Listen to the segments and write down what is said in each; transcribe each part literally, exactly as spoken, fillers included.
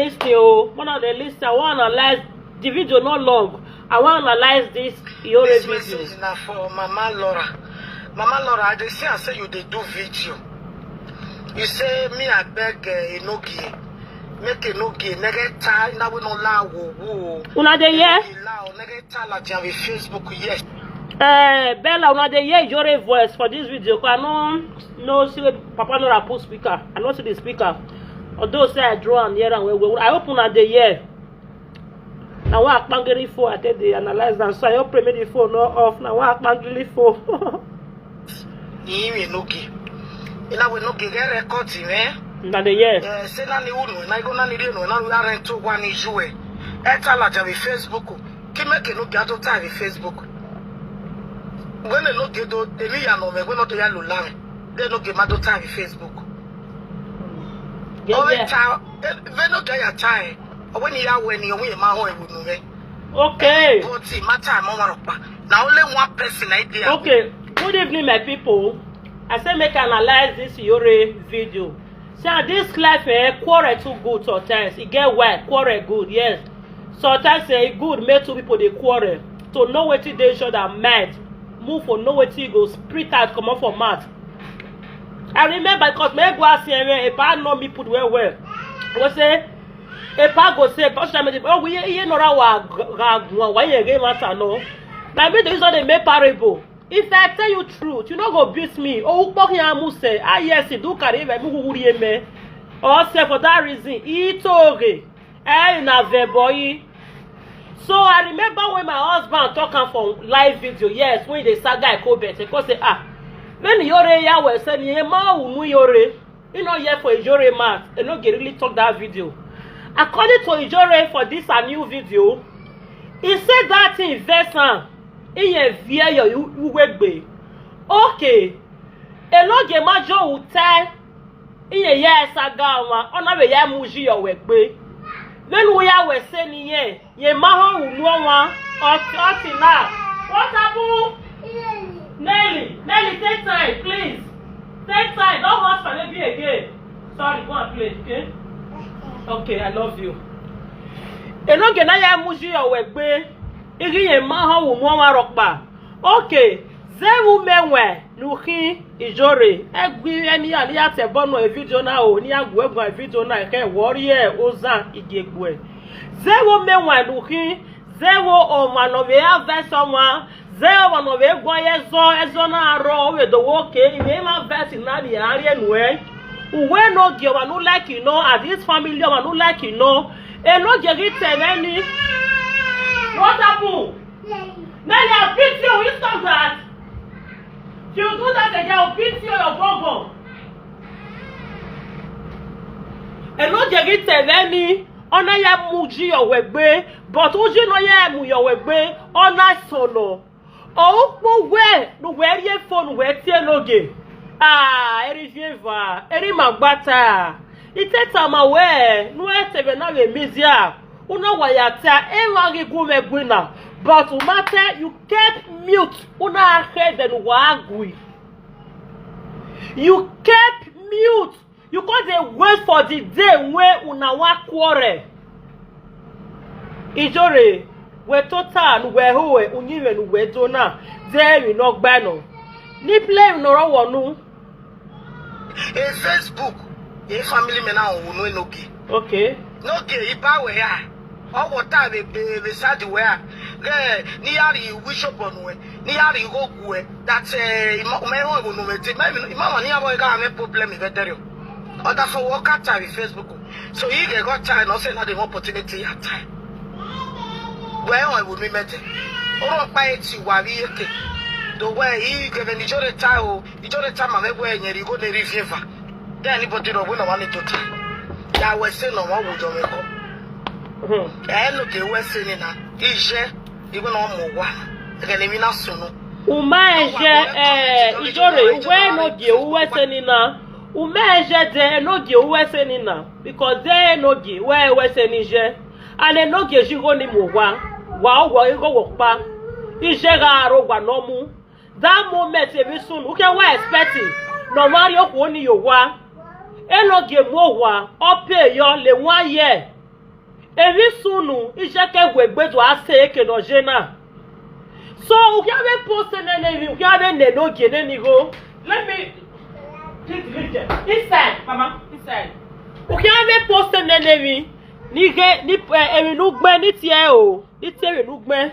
Listen o, when I dey listen, I wan analyze the video, no long. I wan analyze this Iyore This video. Message na for Mama Laura. Mama Laura, I dey see and say you dey do video. You say me I beg uh, Enogie, make Enogie negeta na we no la wo wo. Una dey hear? Enogie la o negeta la jam with Facebook, yes. Uh, Bella, una dey hear Iyore voice for this video? 'Cause I no no see where Papa Nora put speaker. I no see the speaker. Although say I draw and hear am well well. I hope una dey hear. Na one akpangiri phone I take dey analyze am, so I hope pray make the phone no off. Na one akpangiri phone. Ni we Enogie. Ina we Enogie get record me. Una dey hear. Eh, say na ni unu na go na ni ri no na we rent to one issue. Eta la jam with Facebook. Ki make Enogie ato time with Facebook. When Enogie do emi ya no me when no to ya lo la me. Then Enogie ma do time with Facebook. Yeah, Owe yeah. ta, eh, when Enogie ya time. Owe ni ya we ni owe ma ho ewu nu me. Okay. But it matter mo ma pa. Na only one person I dey. Okay. Good evening, my people. I say make I analyze this Iyore video. See, ah, this life, eh, quarrel too good sometimes. E get why quarrel good, yes. Sometimes eh, e good make two people dey quarrel to know wetin dey each other mind. Move for know wetin you go spit out comot for mouth. I remember because me go ask him, eh, if I know me put well well. I go say, if I go say, but I mean, oh, we you know wa ga wa ye ge matter no. Na me dey use all the make parable. If I tell you truth, you no go beat me. Oh, ukpok ya muse. Ah yes, e do carry me mu wuri eme. Or say for that reason, e toge. Eh, na veboyi. So I remember when my husband talk am for live video. Yes, when the saga I go bet, I go say ah, when Iyore ya we say ni ma unu Iyore. He no hear for Iyore mouth. Enogie really talk that video. According to Iyore for this a new video, he said that thing vex am. Iye vie yo uwegbe. Okay. Enogie ma jo ute. Iye ya saga wa. Ona we ya muji yo wegbe. Then we ya we say ni ye. Ye ma ho unu wa. Oti oti na. What happen? Nelly, Nelly, take time, please. Take time. Don't watch for baby again. Sorry, go and play, okay? Okay, I love you. Enogie na ya muji yo wegbe. Igi ye ma ho unu wa rokpa. Okay. Ze u me we nu ki Iyore. Egwi eni ya ni ya te bono e video na o. Ni ya gwe gwe video na ke wori e oza igegwe. Ze u me we nu ki Ze wo o ma no ve a ve so wa. Ze o ma no ve gwa ye zo, e zo na ro, o ve do wo ke, i ve ma ve si na ni a ri enu e. Uwe no gi o ma no like you know, at this family o ma no like you know. E no gi gi te ve ni. What happen? Nelly, I beat you, you stop that. If you do that again, I'll beat you, your bonbon. E no gi gi te ve ni. Ona ya muji yo wegbe, but uji no ya mu yo wegbe, ona sono. O ukpo we, nu we rie phone we tie Enogie. Ah, eri vieva, eri magbata. Iteta ma we, nu e te ve na we media. Una wa ya ta, e wa gi gu me gwina. But umate, you kept mute. Una he de nu wa agui. You kept mute. You come dey wait for the day wey una wan quarrel. Iyore, we total, we hoe, unyiwe nu we dona. There we no gbano. Ni play no ro wonu. E Facebook, e family me na o no Enogie. Okay. Enogie iba we ya. O wo ta be be be sad we ya. Ge ni ya ri wi shop onu we. Ni ya ri go gu we. That eh ima me ho wo no me te. Me ima ma ni abo ga me problem be there. Other for work at time Facebook. So he get got time no say na the opportunity at time. We ho wo mi mete. Oro pa eti wa ri ete. The way he get ni jore ta o. Ijore ta ma me we nyeri go ne ri fifa. Then anybody no we no want to time. Ya we say no one would me ko. Hmm. E no ke we say ni na. Ije. Iwe no mo wa. Ke ni mi na so no. Uma eje, eh, Iyore, uwe no gi uwe se ni na. Uma eje de no gi uwe se ni na. Because de no gi we we se ni je. And e no gi ji go ni mo wa. Wa o wo go wo pa. Ije ga ro gwa no mu. That moment e bi sun. U ke wa expect it. No ma ri oku oni yo wa. E no gi mo wa. O pe yo le one year. Evi sunu, ije ke gwe gbe do ase eke no je na. So, ukia ve post nene vi, ukia ve ne no ge ne ni go. Let me take the video. Inside, mama, inside. Ukia ve post nene vi. Ni ge, ni, eh, evi nu gbe ni tie o. Ni tie evi nu gbe.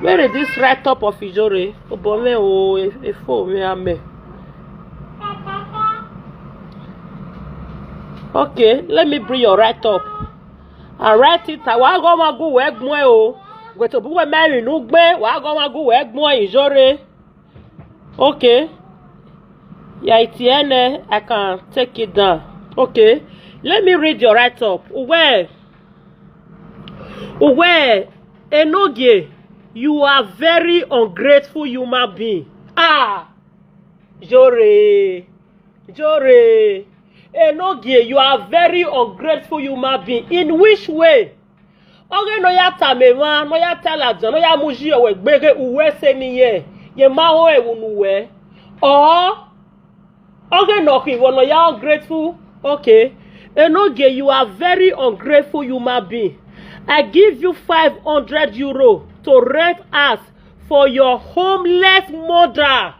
Where is this write up of Ijore? Obo me o, e, e fo me ame. Okay, let me bring your write up. I write it. Wa go ma gu we gbon e o. Gwe to bu we me evi nu gbe. Wa go ma gu we gbon e Ijore. Okay. Yeah, it's here, eh, I can take it down. Okay. Let me read your write up. Uwe. Uwe. Enogie. You are very ungrateful human being. Ah. Jore. Jore. Enogie, you are very ungrateful human being. In which way? Oge no ya ta me wa, no ya ta la jan, no ya mu ji owe gbege uwe se ni ye. Ye ma ho e wu nu we. Or oge no ki wo no ya ungrateful. Okay. Enogie, you are very ungrateful human being. I give you five hundred euro to rent house for your homeless mother.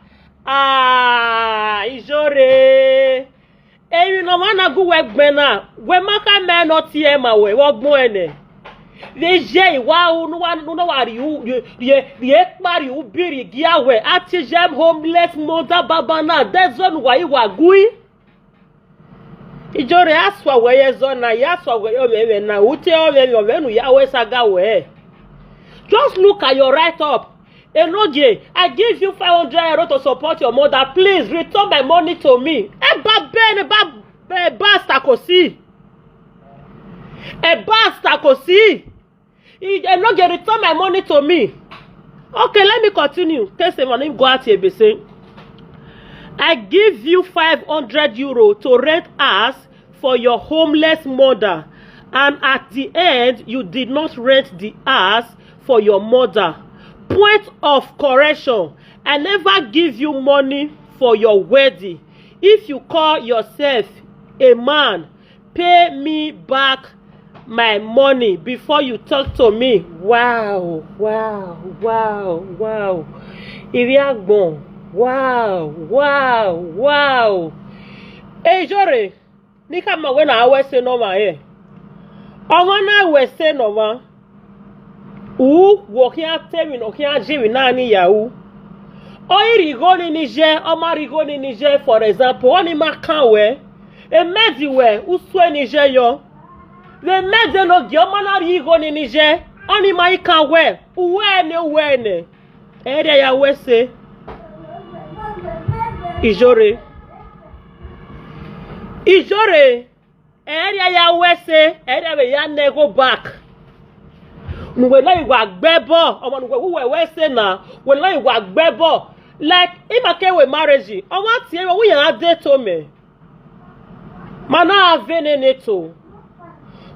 Ah, Ijore. Eyi no ma na gu we gbe na. We ma ka me no tie ma we wo gbon ene. Ve je iwa u nu wa nu no wa ri u ri ri e pa ri u biri gi awe ati jem homeless mother baba na. That's one wa iwa gui. Ijore aswa we ye zo na ya aswa we yo me me na u te o me me o me nu ya we saga we. Just look at your write up. Enogie, I give you five hundred euro to support your mother. Please return my money to me. E ba ben, e ba, e ba sta così. E ba sta così. E, Enogie, return my money to me. Okay, let me continue. Tell someone him go out here be say, I give you five hundred euro to rent house for your homeless mother, and at the end, you did not rent the house for your mother. Point of correction, I never give you money for your wedding. If you call yourself a man, pay me back my money before you talk to me. Wow, wow, wow, wow. Iri agbon. Wow, wow, wow. Ejore, ni ka ma we na we se no ma e. Omo na we se no ma. U wo kia temi no kia jivi na ni ya u. O iri go ni ni je, o ma ri go ni ni je, for example, oni ma kan we. E medi we, u swe ni je yo. Ve mede no gi o ma na ri go ni ni je. Oni ma i kan we. Uwe ne, uwe ne. Ere ya we se. Ijore. Ijore. Ere ya we se. Ere ve ya ne go back. Nu we na iwa gbe bo. Omo nu we we we se na. We na iwa gbe bo. Like, ima ke we marriage. Omo ti e we ya de to me. Mana ave ne ne to.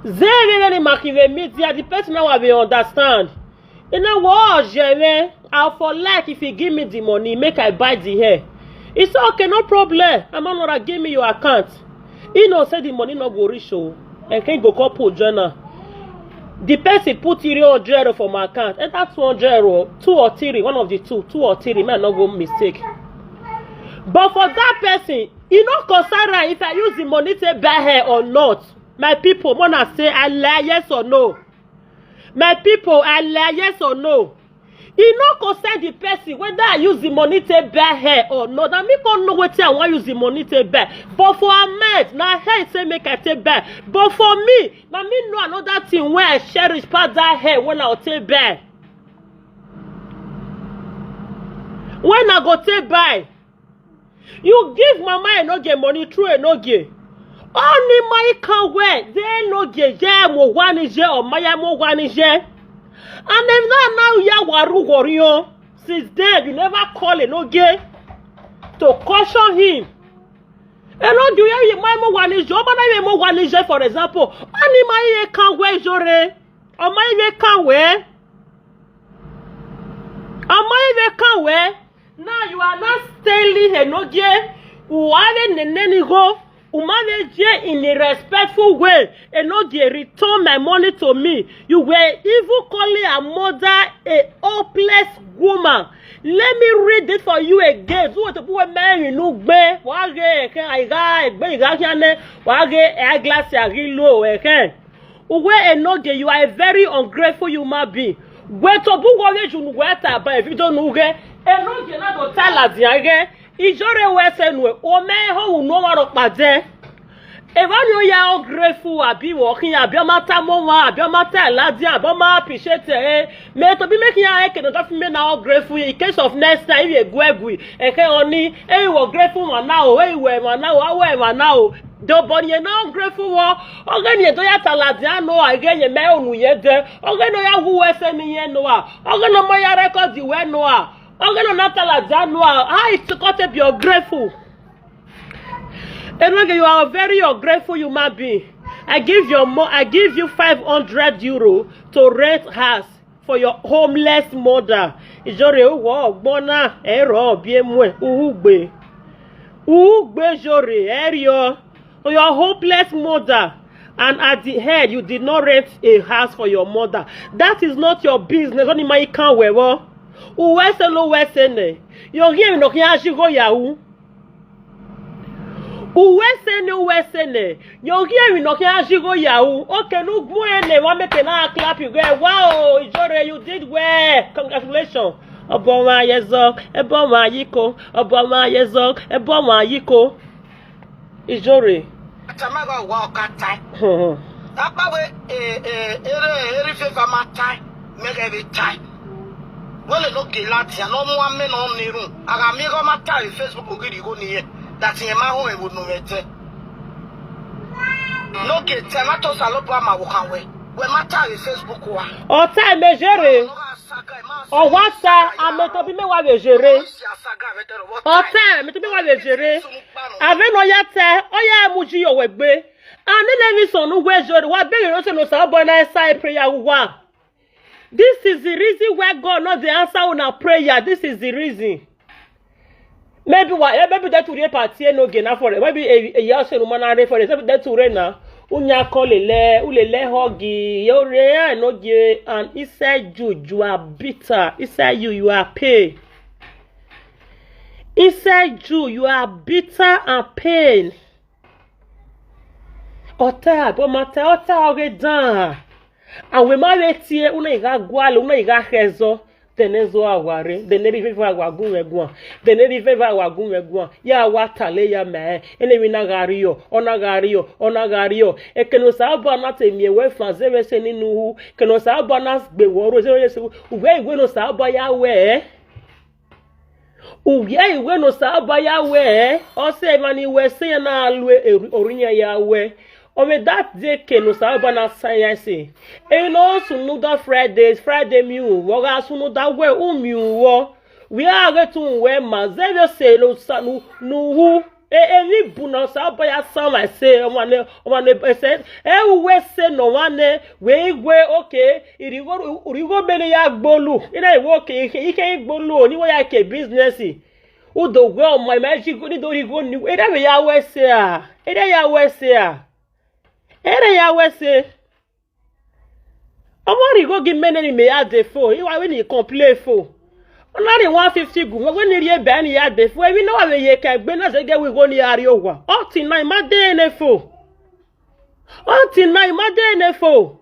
Ze ve ni ma ki ve media, the person now I will understand. You know what, Jere? I for like if you give me the money, make I buy the hair. It's okay, no problem. I'm not give me your account. You know, say the money not go reach you. And can go couple journal. The person put three hundred for my account. And that's two hundred or two or three, one of the two, two or three, man, not go mistake. But for that person, e no concern am if I use the money take buy hair or not. My people, mona say I lie, yes or no? My people, I lie, yes or no? E no concern the person whether I use the money take buy hair or not. Na me come know wetin I wan use the money take buy. But for Ahmed, na hair say make I take buy. But for me, na me know another thing wey I cherish pass that hair when I take buy. When I go take buy, you give mama Enogie money through Enogie. Oni ma i kan we, de Enogie, je mo wa ni je, o ma ya mo wa ni je. And then now, now ya waru worion. Since then, you never call Enogie to caution him. Enogie, ya ye ma mo wa ni je, o ma na ye mo wa ni je, for example. Oni ma i kan we Jore. O ma i kan we. O ma i kan we. Now you are not telling Enogie. Uwale nene ni go. Umaveje in a respectful way, and no dey return my money to me. You were even calling her mother a hopeless woman. Let me read it for you again. Wage enoge, you are a very ungrateful human being. Wage enoge, you are a very ungrateful human being. Wetobu wage unu weta ba evido nuge. Enoge na do tala diage. Ijore wese nue, ome ho uno waro pade. Eva ni o ya ungrateful, abi wo kin, abi o ma ta mo wa, abi o ma ta ladi, abi o ma appreciate e. Me to be making ya eke no fi me na ungrateful. In case of next time, we go egui. Eke oni, e wo grateful man now, e we man now, awe man now. Do boni e na ungrateful wo. Oge ni e do ya ta ladi ano, age ye me onu ye de. Oge no ya wu wese ni ye no a. Oge no mo ya record we no a. Oge no na ta ladi ano a. How it got to be ungrateful? Enoge, you are a very ungrateful human being. I give your mo I give you five hundred euro to rent house for your homeless mother. Ijore uwo ogbona ero bi emue ugbe. Ugbe jore erio. For your hopeless mother. And at the end, you did not rent a house for your mother. That is not your business. Oni ma ikan wewo. Uwese lo wese ne. Yo hie mi no kin ashigo yahu. Uwese ne, uwese ne. Yo hie mi no kin ashigo yahu. Okay, no gbu ene wa make na clap you go. Wow, Ijore, you did well. Congratulations. Oboma yezo, eboma yiko, oboma yezo, eboma yiko. Ijore. Atamaga wa okata. Apa we, eh, eh, ere, ere fe fa matai. Mega every time. Wele no ke lati, no mu ame no niru. Aga mi go matai Facebook ogiri go niye. That ye ma ho e wo no mete. No ke te ma to salo pa ma wo kan we. We matai Facebook wa. O time ejere. O wasa ame to bi me wa vejere. O time ame to bi me wa vejere. Ave no ya te, o ya mu ji yo we gbe. Ani le mi sonu we jore. Wa be yo se no sa bo na sa prayer wa. This is the reason why God not the answer on our prayer. This is the reason. Maybe why, eh, maybe that today party no get na for it. Maybe a, a year so no man are for it. Maybe that today na. Unya call le, ulele hogi. Yo re no ge and he said you, you are bitter. He said you, you are pain. He said you, you are bitter and pain. Ota bo mata ota oge dan. And we ma le tie una iga gwale, una iga hezo. Dene zo aware, dene rive va wa gun we gwan, dene rive va wa gun we gwan. Ya wa tale ya me, ene mi na gari yo, ona gari yo, ona gari yo. E ke no sa ba na te mi we fan ze we se ninu hu, ke no sa ba na gbe wo ro ze we se. Uwe iwe no sa ba ya we. Uwe iwe no sa ba ya we. O se mani we se na lu e, e, orinya ya we. Ome that day ke no sa ba na science. E no sunu da Friday, Friday mi u. Wo ga sunu da we u mi u wo. We are get to we ma ze we se lo sa nu, nu hu. E, e ni bu na sa ba ya sa ma se, o ma ne, o ma ne, e se, e u we se no wa ne, we igwe, okay, irigo, irigo bene ya gbolu. Ina iwo ke, ike, ike gbolu, ni wo ya ke business. Udo gwe o ma, ma ji go ni do irigo ni. Ere we ya we se a. Ere ya we se a. Ere ya we se. Omori go gi mene ni me ya de fo. Iwa we ni complain fo. Ona ri one fifty gu. We ni ri e be ni ya de fo. Ebi no wa we ye ke gbe na ze ge we go ni ari owa. Oti na ma de ne fo. Oti na ma de ne fo.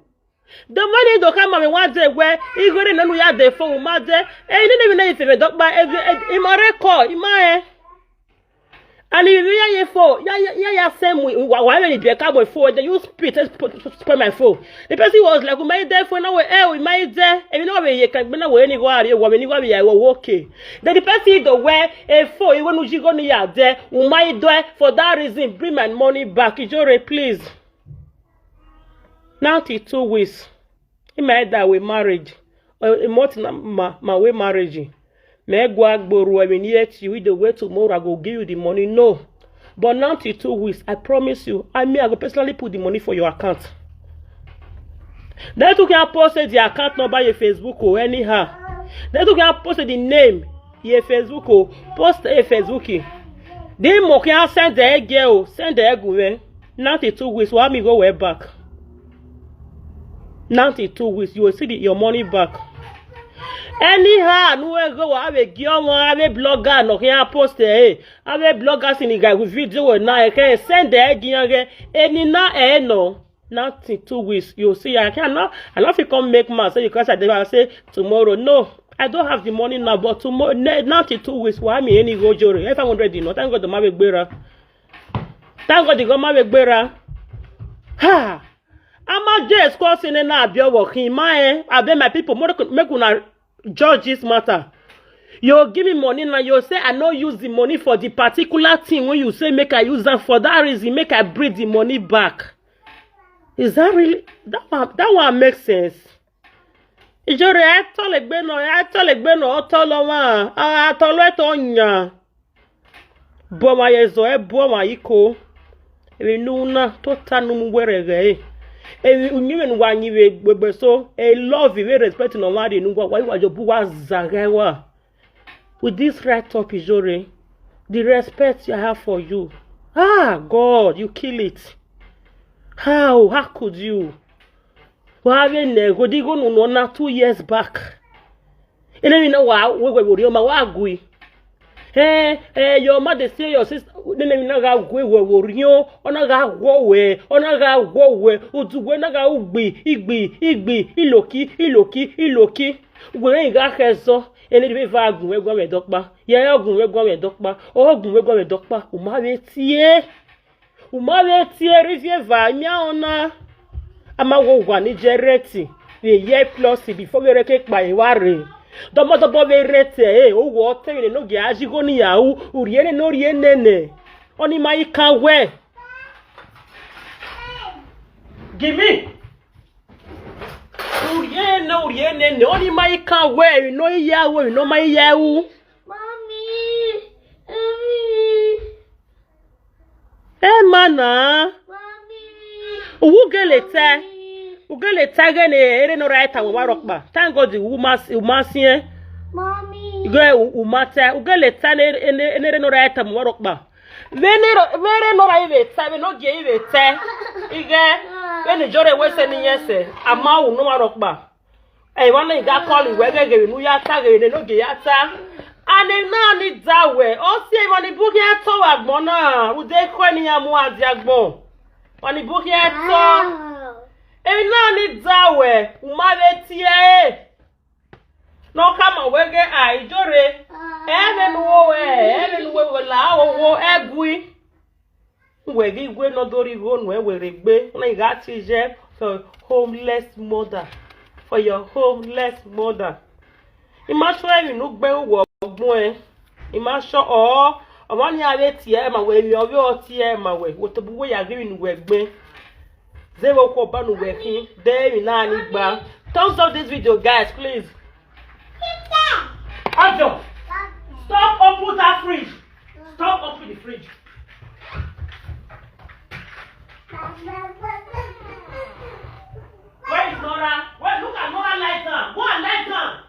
The money do come me one day where igore nanu ya de fo ma de. E ni ne mi na ife me dokpa e, e, imare ko, imae. And if you hear for, yeah, yeah, yeah, yeah, same way. Why, why when you be a cowboy for, they use spit and sp-, sp-, spoil my phone. The person was like, "My there for now, eh, we my there." And you know, we can be now, when you go out, you want me, you want me, I will walk in. Then the person the way a phone, you want to go near there, we my there. For that reason, bring my money back. Ijore, please. Now till two weeks. He might die with marriage. Uh, a month na-, ma, ma with marriage. Me go agboru, I will near to you with the way tomorrow I go give you the money. No. But now till two weeks, I promise you, I mean, I go personally put the money for your account. Then you can post the account number your Facebook or anyhow. Then you can post the name your Facebook or post a Facebook. Di mo can send the egg o, send the egg we. Nothing two weeks, wa mi go we back. Nothing two weeks, you will see the, your money back. Anyhow, nu we go wa we gi omo, a we blogger no can post e. A we blogger sin ga with video we na e can send the egg yan ge. Eni na e no. Nothing two weeks, you see, I can now, I no fit come make man say because I dey say tomorrow. No, I don't have the money now, but tomorrow, ne- nothing two weeks. Wa mi eni go jore? Five hundred, you know. Thank God the man we gbera. Thank God the man we gbera. Ha! Ama J S call say na abi owo kin ma eh. Abi my people, make una judge this matter. You give me money now, you say I no use the money for the particular thing when you say make I use am for that reason, make I bring the money back. Is that really, that one? That one makes sense. Ijore, I tell a gbe no, I tell a gbe no, I tell a one, I tell it on ya. Boma yezo, e boma iko. Ewe nu na tota nu mu were ge. Ewe unyiwe nu wa nyiwe gbegbe so. E love, we respect no wa de nu wa wa jo bu wa zage wa. With this right up, Ijore, the respect I have for you. Ah, God, you kill it. How? How could you? Wa we ne go di go no na two years back. Ene mi na wa we we wori o ma wa gui. Eh, eh, your mother say your sister. Ene mi na ga gui we wori o. Ona ga go we. Ona ga go we. Udu we na ga ugbi, igbi, igbi, iloki, iloki, iloki. Ugwe ga kezo. Ene di va gun we gwa me dokpa. Ye ogun we gwa me dokpa. Ogun we gwa me dokpa. U ma we tie. U ma we tie ri vie va nya ona. Ama wo gwa ni jereti. We ye plus before we reke pa e wa re. Domo domo we rete e. O wo te we no ge aji go ni ya u. U ri ene no ri ene ne. Oni ma i kan we. Give me. U ri ene, u ri ene ne. Oni ma i kan we. You know ya we. You know ma ya u. Mommy. Mommy. Eh, mana. Mommy. Ugelete. Ugelete gene ere no right awon wa rokpa. Thank God the woman, woman sie. Mommy. Ge u- umate. Ugelete ne ene ere no right awon wa rokpa. Vene ro vere no ra ive te, ve no ge ive te. Ige. Vene jore we se ni yese. Ama u no wa rokpa. E wa na iga call iwe ge ge nu ya ta ge ne no ge ya ta. Ani na ni da we. O si e wa ni bu ge to wa gbon na. U de ko ni ya mu adi agbon. Wa ni bu ge to. E na ni da we. U ma ve tie. No kama wege a Ijore. Ebe nu wo we, ebe nu we wo la wo wo egui. Wegi gwe no dori go nu e were gbe. Na iga ti je for homeless mother. For your homeless mother. Ima so e nu gbe wo gbon e. Ima so o. Omo ni ave ti e ma we mi ove o ti e ma we. Wo to bu we ya gbe nu we gbe. Zewo ko banu we kin. De mi na ni gba. Thumbs up this video, guys, please. Ajo, stop open that fridge. Stop open the fridge. Where is Nora? Where, look at Nora, light down. Go and light down.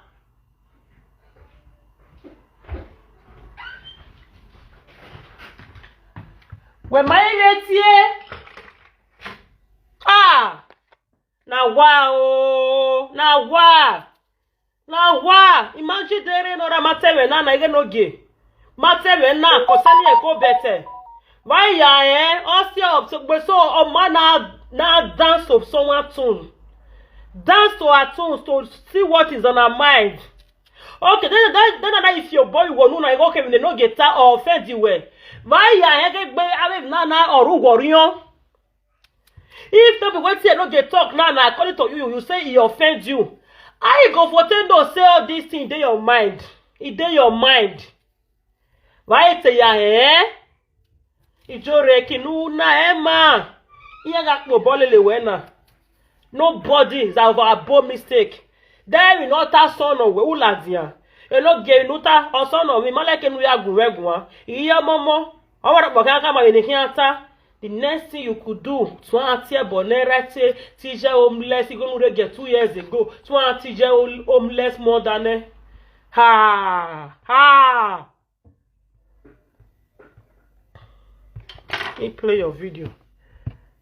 Where my here? Ah, na wa o, na wa, na wa. Imagine dere no ra matewe na na ige no ge. Matewe na ko sani e ko bete. Why ya eh? O si o so gbe so o ma na na dance of someone tune. Dance to her tunes to see what is on her mind. Okay, then then then if your boy wonu na go ke no get ta or offend you well. Why ya eh ge gbe ave na na oru worion. If no be wetin I no dey talk now, na according to you, you say e offend you. How you go for take know say all this thing dey your mind? E dey your mind. Why te ya eh? Ijore kinu na ema. Iya ga po bolele we na. Nobody is our abo mistake. Then we not a son of we uladia. E no ge nuta o son of we maleke nu ya gun we gun. Iya momo. Awara po kan ka ma ni kianta. The next thing you could do to auntie Bonera te teacher homeless, you gonna get two years ago. To auntie homeless more than eh. Ha ha. He play your video.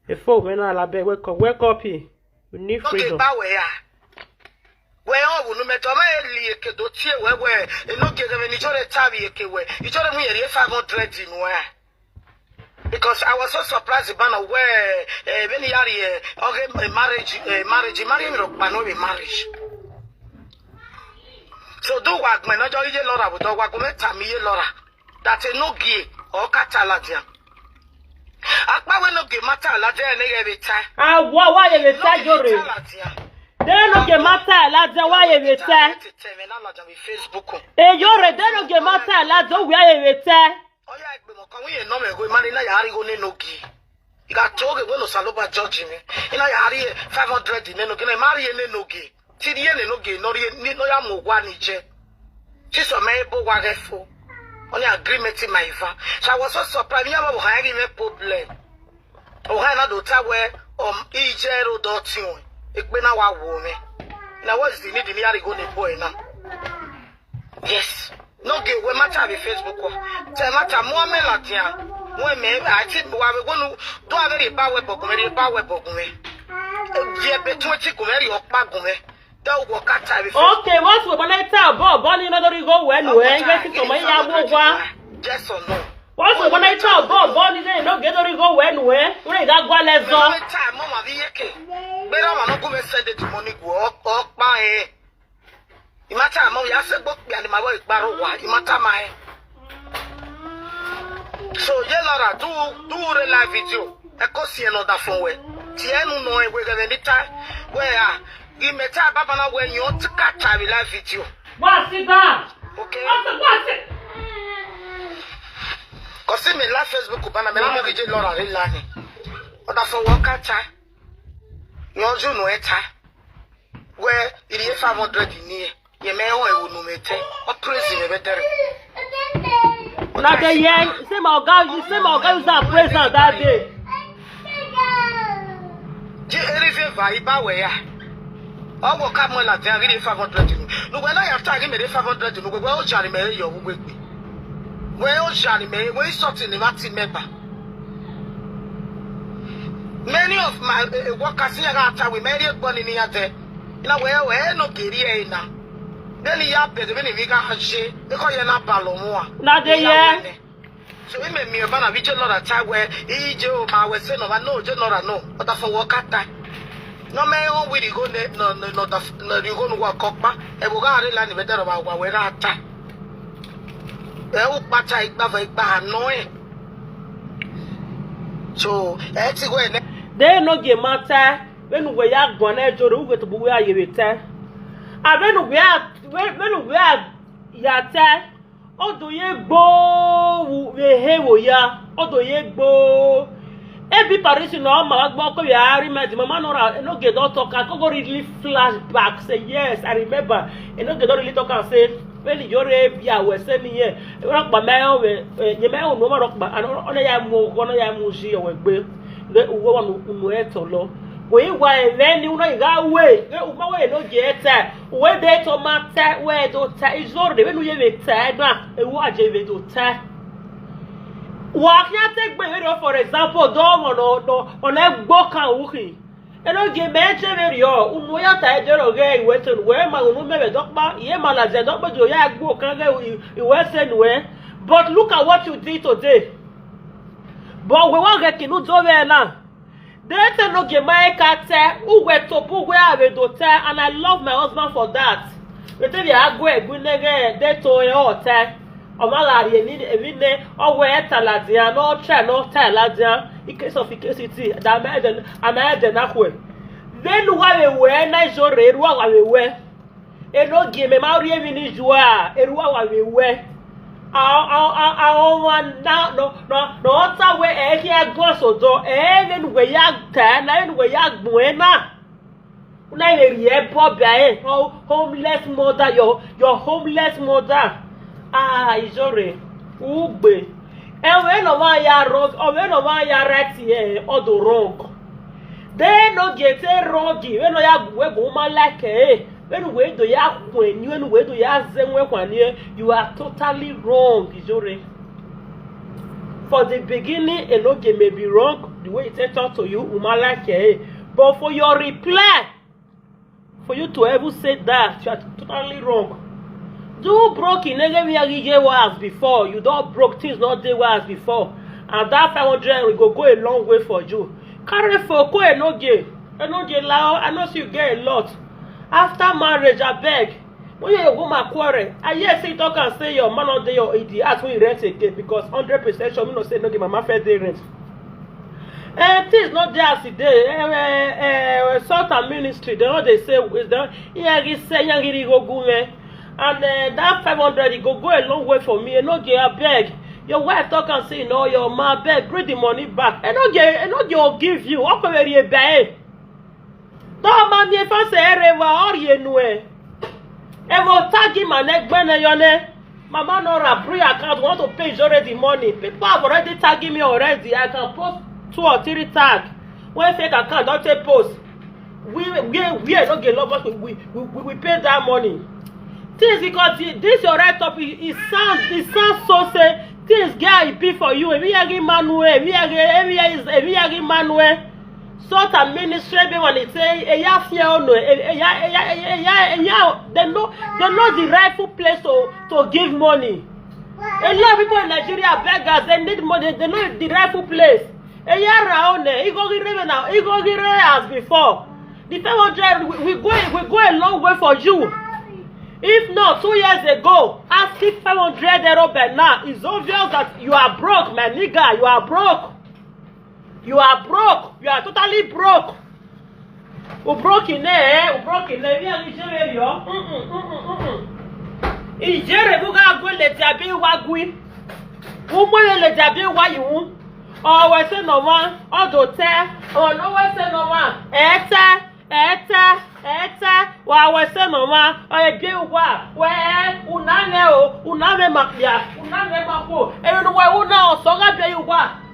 Before when I be wake up, wake up here. We need Okay, freedom. Bawe ya. We o wunu me to me li eke do tie we we. E no ge ge ni jore tabi eke we. I jore mu yeri five hundred in we. Because I was so surprised bana we eh, when he had eh, okay, eh, marriage eh, marriage marry me ro pa no be marriage. So do wa gbe na jo iye lora bu do wa gbe ta mi ye lora. That e no ge o ka ta la dia. Akpa we no ge mata la dia ne ge be ta. Awo wa ye be ta jore. La dia. They no get matter la dia wa ye be ta. Te me na la dia be Facebook. E jore they no get matter la dia wa ye be ta. Oya egbe mo kan we no me go mari na ya ri go ne no ge. Iga to ge we no sa lo ba judge me. Ina ya ri five hundred ne no ge na mari ne no ge. Ti ye ne no ge no ri ni no ya mo gwa ni je. Ti so me bo wa ge fo. Only agreement in my va. So I was so surprised. Me abo ha me problem. O ha na do ta we um ije ro do ti won. Ipe na wa wo me. Na what is the need ni ya ri go ne boy na. Yes. No ge we matter be Facebook o. Te matter mo me la dia. Mo me I think wa we go no do a very ba we bogun me ba we bogun me. Ye be twenty go me ri opa gun me. Da wo ka ta be Facebook. Okay, what's we bona ita bo bo ni no dori go we nu we nge ti to me ya mo gwa. Yes or no? What's we bona ita bo bo ni no ge dori go we nu we. We ga gwa le zo. Time mo ma bi yeke. Gbera ma no go me send the money go opa eh. Imata mo ya se gbo pe ani ma bo iparo wa. Imata ma eh. So ye Laura do do re live video. E ko si another phone we. Ti enu no e we ga ni ta. We a. Imeta baba na we yo tika ta live video. Wa sit down. Okay. Wa sit. Ko si me la Facebook bana me la mo video Laura re la ni. Oda fo wo ka ta. Yo ju no e ta. We iri five hundred ni e. Ye me ho e wo no me te. O praise me be there. Na the year say my oga, you say my oga use that praise am that day. Je eri fe va iba we ya. Owo ka mo la ti a ri five hundred ni. No we na ya ta ri me five hundred ni. We o jari me yo we gbe. We o jari me we something ni ma ti me ba. Many of my uh, workers here are we many gboni ni ya te. Na we we no geri e na. Then ya be the many we ga je. E ko ye na ba lo mo a. Na the year. So we me mi ba na we je Laura ta we. I je o ma we se no ba no je Laura no. But for work at time. No me o we go ne no no no da no you go no work up. E go ga re la ni be da ba wa we ra ta. E o pa ta igba fa igba no e. So e ti go e ne. They no get matter. When we ya gone e jore we to bu we aye we te. A when we are when we are ya te. Odo ye gbo we he wo ya. Odo ye gbo. E bi Paris no ma gbo ko ya ri ma di mama no ra no get doctor ka ko go really flashback say yes I remember. E no get really talk am say when you re bi awe se ni ye. E wa pa me o we ye me o no ma ro pa. Ano ona ya mu ona ya mu ji o we gbe. Ge uwe wa no unu eto lo. We wa e ve ni una iga we. Ge uma we no je eta. We de to ma ta we do ta izore we nu ye ve ta na. E wa je ve do ta. Wa kya te gbe we for example do mo no no ona gbo kan uhi. E no ge me je ve rio unu ya ta e je ro ge iwe to we ma unu me ve do pa ye ma la je do pe jo ya gbo kan ge iwe se nu e. But look at what you did today. But we wan get kinu do we na. They tell no get my cat tell who we to put we have a do tell and I love my husband for that. We tell you I go egbu nege they to e hotel. Omala ye ni evi ne o we tala dia no try no tala dia. In case of case it that my den am I den akwe. Then why we we na jore why we we. E no ge me ma ri emi ni ju a eru awa we we. A a a a o wa na no no no ta we e ki a go so do e ne nu we ya ta na e nu we ya gbon e na. Una e ri e bo bia e ho- homeless mother your your homeless mother. Ah, ijore ugbe. E we no wa ya wrong o we no wa ya right e o do wrong. They no get a wrong we no ya we go ma like e. When we do ya kweni when we do ya ze we kwani e, you are totally wrong, Ijore. For the beginning, Enoge may be wrong, the way he take talk to you, Uma like eh. But for your reply, for you to ever say that, you are totally wrong. You broke in every year was before. You don't broke things not day was before. And that five hundred will go, go a long way for you. Carry for ko Enoge. Enoge lao, I know you get a lot. After marriage, I beg. When you woman quarrel, I hear say talk and say your man not there, your idiot when you rent again because hundred percent sure me no say no give mama fair day rent. Eh, things not there as e dey. Eh, eh, eh, sort and ministry, they know they say wisdom. Iyagi say, iyagi rigogu me. And eh, that five hundred, it go go a long way for me. Enoge, I beg. Your wife talk and say, no, your man beg, bring the money back. Enoge, Enoge will give you. Okwe eri ebe. Don't mind me if I say ere wa or ye nue. Evo tag him and neck bene yone. Mama Nora, free account, want to pay Ijore the money. People have already tagging me already. I can post two or three tag. When fake account don't take post. We we we are not get love, but we we, we, we pay that money. Things because the- this your right topic, it sounds it sounds so say things get it be for you. Emi yagi manue, emi yagi emi yagi emi yagi manue. Sort and ministry be when they say eya fear ono eya eya eya eya eya they know they know the rightful place to to give money. A lot of people in Nigeria beggars, they need money, they know the rightful place. Eya ra one, he go give now, he go give as before. The five hundred we, we go we go a long way for you. If not, two years ago, asking five hundred euro by now, it's obvious that you are broke, my nigga, you are broke. You are broke. You are totally broke. U broke in there, eh? U broke in there. We are in Ijere, yo. Mm-mm, mm-mm, mm-mm. Ijere, buga go let there be wagui. Umo let there be wa you. Oh, we say no one. Oh, do te. Oh, no, we say no one. Ete, ete, ete. Wa we say no one. Oh, e be wa. We, unane o, unane makbia, unane mako. E no we una o so ga be wa.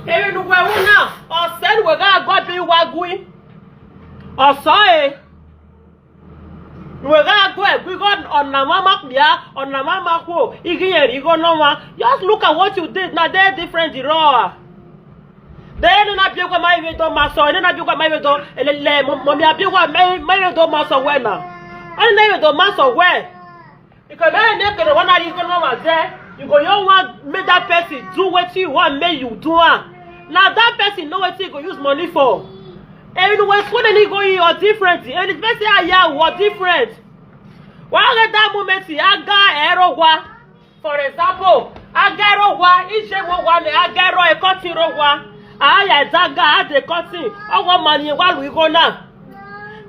Eri nu we una, ose nu we ga go bi wa gui. Ose e. Nu we ga go e gui go ona mama bia, ona mama ko. Igi yeri go no wa. Just look at what you did. Na dey different the raw. Then na bi kwa mai we do maso, na bi kwa mai we do. Ele le mo mi abi kwa mai mai we do maso we na. Ani na we do maso we. Because na you make the one that you go know there, you go you want make that person do what you want make you do am. Now that person know what you go use money for. And when school then you go you are different. And the person are yeah what different. Why get that moment you aga ero wa? For example, aga ero wa ije mo wa ne aga ero e cutting ro wa. Aya daga ade cutting. Owo money wa lu go now.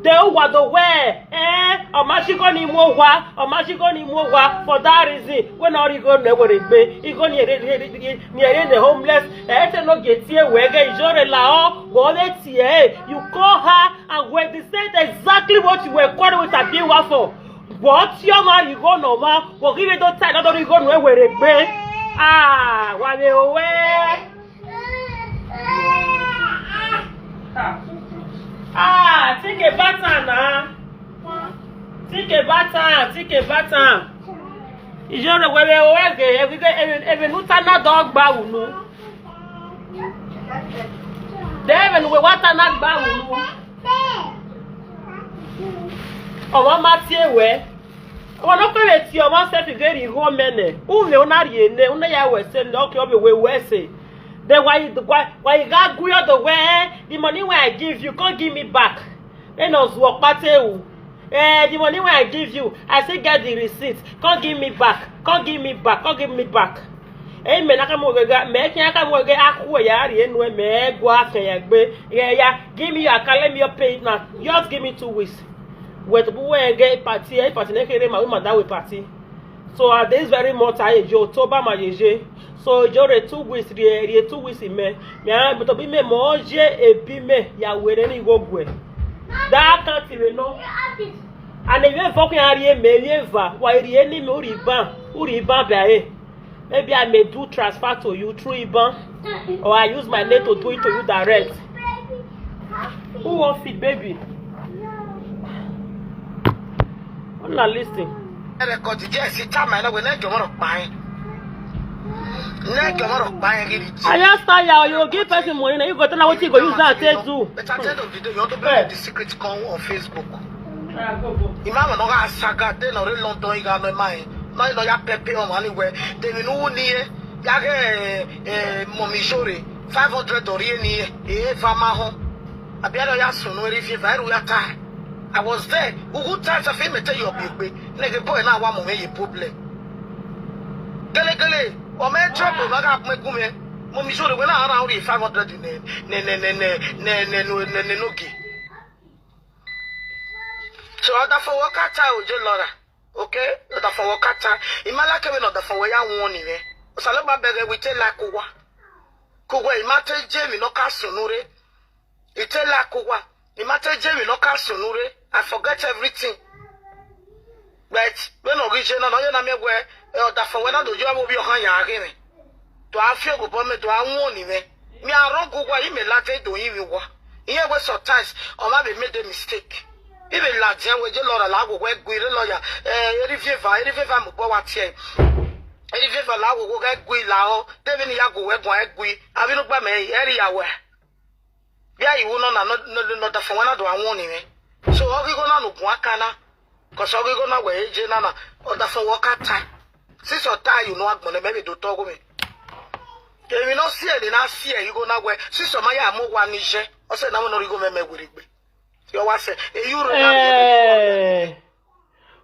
They who were the way, eh? Omashigo ni mo wa, omashigo ni mo wa. For that reason, when all you go never be, you go near near the homeless. Eh, te no get here where get your lao, go let here. You call her and when they said exactly what you were calling with a viewer for. What your man you go no man, go give it don't tell another you go no where it be. Ah, what the way. Ah, think about am na. Think about am, think about am. Ijoro wewe owege, ebibe ebe nuta na dog ba unu. Debe nuwe wata na gba unu. Omo ma tie we. Omo no kwere ti omo se fi geri ho mene. Ume una rie ne, una ya we se no ke obe we we se. Then why you why why you got go the way? The money wey I give you, come give me back. Then us work party. Eh, the money wey I give you, I still get the receipt. Come give me back. Come give me back. Come give me back. Eh, me na ka mo ga me ki aka mo ga akwo ya ri enu me gwa kan ya gbe. Yeah, yeah. Give me your account, let me your pay now. Just give me two weeks. Wait, bu we get party, eh, party na kere ma we ma that we party. So at this very moment, I yo to ba ma yeje. So jore two weeks, re re two weeks in me. Me a but be me mo je e bi me ya were ni go gwe. That can't even know. And if you fucking are ye me ye va, why ye ni me uri ban, uri ban ba e. Maybe I may do transfer to you through iban, or I use my name to do it to you direct. Who wants it, baby? Una listen. Record yes, you tell my love when I don't want to buy. Neke maro kpanye gị riti. I just tell you, you give person money, now you go tell her what you go use that take do. But at the end of the day, you want to bring the secret come on Facebook. Imam no ga saga de no re London iga no mai. No no ya pepe on anywhere. They will know ni e. Ya ge eh Mommy Shore five hundred or ye ni e. E fa ma ho. Abi alo ya sunu eri fi va eru ya ta. I was there. Ugu times of him tell you bigbe. Neke boy na wa mo me ye problem. Gele gele. O me trouble na ga me gume. Mommy Shore we na ara ori five hundred ne ne ne ne ne ne ne no ne ne no gi. So other for work out o je lora. Okay? Other for work out. Imala ke we no other for we ya won ni we. O sa lo ba bere we te la kuwa. Kuwa imate je mi no ka sunu re. Itela kuwa. Imate je mi no ka sunu re. I forget everything. But when no gije no no ye na me we other for we na do you have obi okan ya age me. To afio go bo me to awon ni me. Mi aron kuwa ime late do yin mi wa. Iye we sometimes o ma be made a mistake. Ibe la je we je lora la go we gui re lawyer. Eh eri favor, eri favor mo bo wa tie. Eri favor la go go gui la o. Te bi ni ya go we go e gui. Abi no gba me eri ya we. Bia iwu no na no no no da fo wana do awon ni me. So ogigo na no gun aka na. Cause ogigo na we eje na na. O da fo wo ka ta. Since o ta you no agbon me be do to go me. Ke mi no si e ni na si e igo na we. Since o ma ya mo wa ni je. O se na mo no rigo me me gbe rigbe. Yo wa se e you ro na. Eh.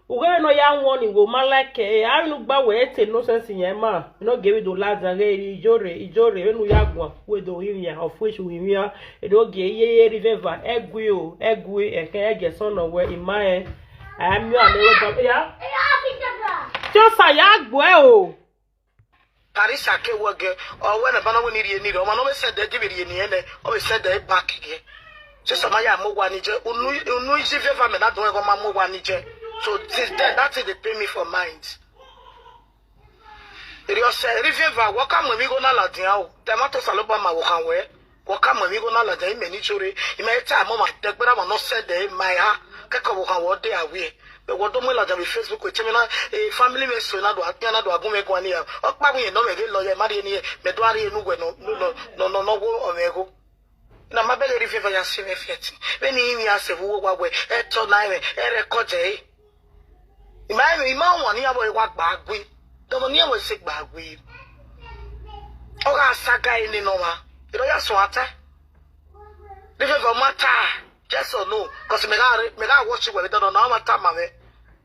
Ugere no ya won ni go ma like eh, a nu gba we ete no sense yen ma. No give it do lads and re ijore ijore we nu ya gwa we do yin ya of which we yin. E do ge ye ye river egwi o egwi e ke ege son no we ima e. A mi a le we ba ya. Ti o sa ya gbo e o. Paris ake wo ge o we na bana we ni rie ni ro ma no be send e give rie ni ene o be send e back ge. Se so ma ya mo wa ni je unu unu isi fe fa me na don e go ma mo wa ni je. So since then that thing dey pain me for mind. Eri o se eri fe fa wo ka mo mi go na la din o. Te ma to sa lo ba ma wo kan we. Wo ka mo mi go na la din me ni chore. I me ta mo ma de gbera mo no send e my ha. Ke ko wo kan wo de awe. Be wo do mo la din Facebook we che me na e family me so na do atia na do agun me ko ani ya. O pa mi no me ge lo ye ma de ni e. Me do ari enu we no no no no no wo o me go. Na ma bele ri fe fa ya se me fieti. Be ni mi a se wo wa we. E to na me. E record e. Ima ima won ni abo e wa gba gbe. Do mo ni e we se gba gbe. O ga saga e ni no ma. Iro ya so ata. Ri fe fa ma ta. Yes or no? Cause me ga re- me ga watch we don no ma ta ma me.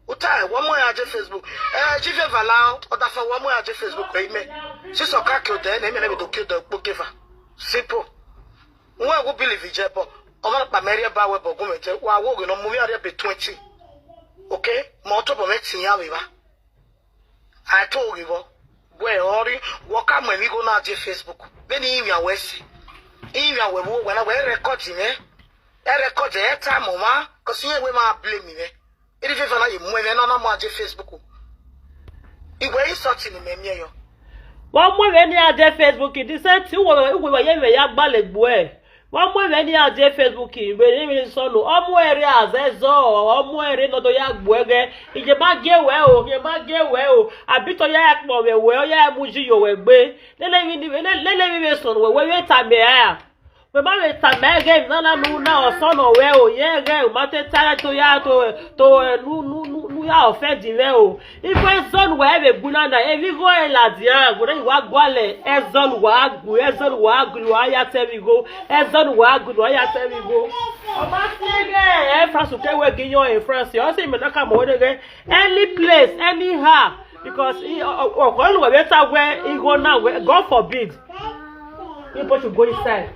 Uta e wo mo ya je Facebook. Eh ji fe fa la o da fa wo mo ya je Facebook e me. Si so ka ki o de na me na be do ki o de po ke fa. Simple. Nwa go believe je bo. O ma pa me re ba we bo go me je. Wa wo go no mo mi are be twenty. Okay? Mo to bo me tin ya we ba. I told you bo. We ori wo ka mo mi go na je Facebook. Be ni imi awe si. Imi awe wo we na we record me. E record e ta mo ma. Cause yen we ma blame me. Eri fe fa na ye mo me na na mo aje Facebook. Igwe insult ni me mi e yo. Wa mo we ni aje Facebook the same thing wo we we ye we ya gba le gbo e. Wa mo we ni aje Facebook we ni mi so no. O mo ere aze zo, o mo ere no do ya gbo e ge. Ije ma ge we o, ije ma ge we o. Abi to ya po we we o ya mu ji yo we gbe. Lele mi ni lele mi we so no we we ta me a. We ma we ta me ge na na nu na o so no we o ye ge o ma te ta to ya to to eh, nu nu nu nu ya o fe di we o. Ife zone we be guna na e vi go e la dia go re wa gwale e zone wa gu e zone wa gu wa ya te vi go e zone wa gu wa ya te vi go. O ma si ge e France ke we gi yo e France o si me na ka mo de ge any place anyhow because i o o ko lu we ta we i go na we God forbid. You both should go inside.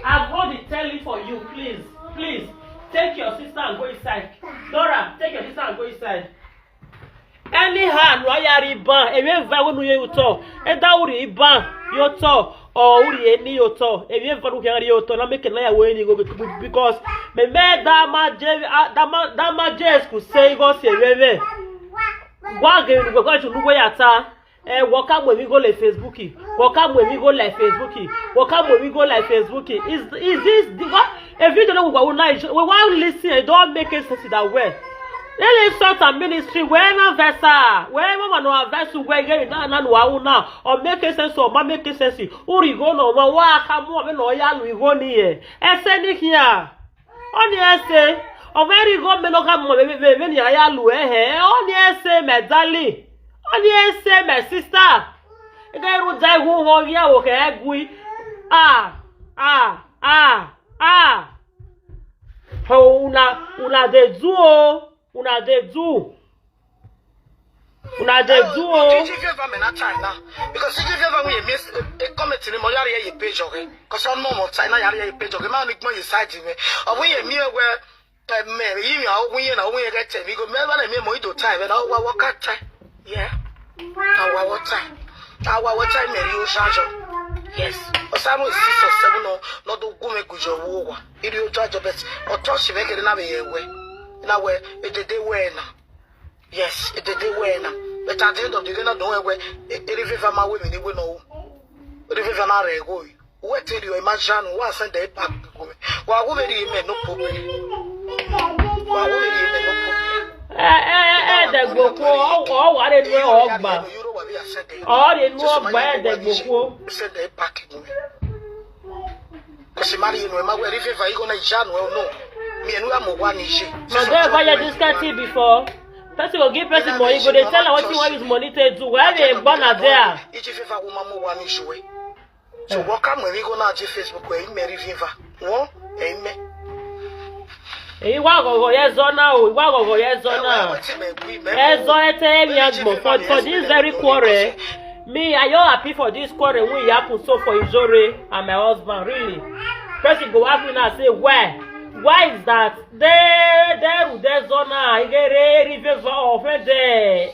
I've got the telling for you, please. Please, take your sister and go inside. Dora, take your sister and go inside. Anyhow, no ya riban. Ewe va wo nu ye uto. E da uri iban yo to. O uri eni yo to. Ewe va nu ke ri yo to. Na make na ya wo eni go because me me da ma je ah, da ma da ma je ku se go se we we. Gwa ge nu gwa ju nu we ata. Eh, wo ka mo mi go le Facebook. Wo ka mo mi go le Facebook. Wo ka mo mi go le Facebook. Is is this the what? A video no we go na we wan listen e don make sense that way. Ele sort and ministry wee na vesa wee mama no avesu wee geri na na no awu na o make sense o ma make sense. Uri go no wa wa ka mu me no ya lu igo ni e. Ese ni kia. Oni ese. O very go me no ka mu me me me ni ya lu e he. Oni ese, my darling. Oni ese, my sister. Ege ru dai hu ho ya wo ke gui. Ah, ah, ah, ah. Ho una una dey do o. Una dey do. Una dey do o. Iji favor me na China. Because iji favor me miss a comment ni mo yari ye page oge. Cause on mo mo China yari ye page oge. Ma mi gbon ye side me. O wi ye mi we me yi mi o wi ye na o wi ye get me go me ba na me mo ido time na wa wa ka time. Yeah. Awa water. Awa water me ri o shajo. Yes. O samu is six or seven no no do gume gujo wo wa. Iri o jajo bet. O to shi me kere na be ye we. Na we e de de we na. Yes, e de de we na. But at the end of the day na do we we. Iri viva ma we mi ni we no. Iri viva na re go. Who tell you imagine who send the back? Wa wo very me no problem. Wa wo very me no problem. Eh eh eh eh de gboko o wa re nu ogba. O re nu ogba e de gboko. Send the back. Because mari you know ma we river you gonna jan well no. Me and we am one issue. No dey ever hear this kind thing before. Person go give person money, go dey tell am wetin wan use money take do. Why dey born am there? Iji favor woman mo one issue. So what come when we go now to Facebook where you marry Viva? What? Amen. Iwa gogo ye zona o, iwa gogo ye zona. Ezo ete emi agbo for for this very quarrel. Me, I yo happy for this quarrel wey happen so for Ijore and my husband, really. Person go ask me now say why? Why is that? They they they zona igere river offend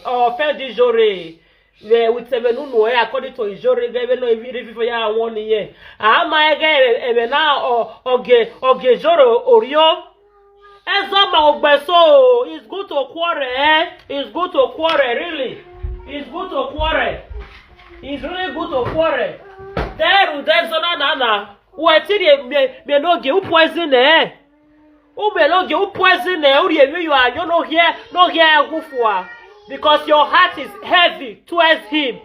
offend Ijore. We with seven no according to Ijore gave no even for ya one year. Ama ege ebe na oge oge Ijore orio. Ezoma ogbeso, it's good to quarrel, eh? It's good to quarrel, really. It's good to quarrel. It's really good to quarrel. There, there's no nana. Wetiri me me no ge poison eh. Ube no ge poison eh. Uri emi you are you no here no here gufua. Because your heart is heavy towards him.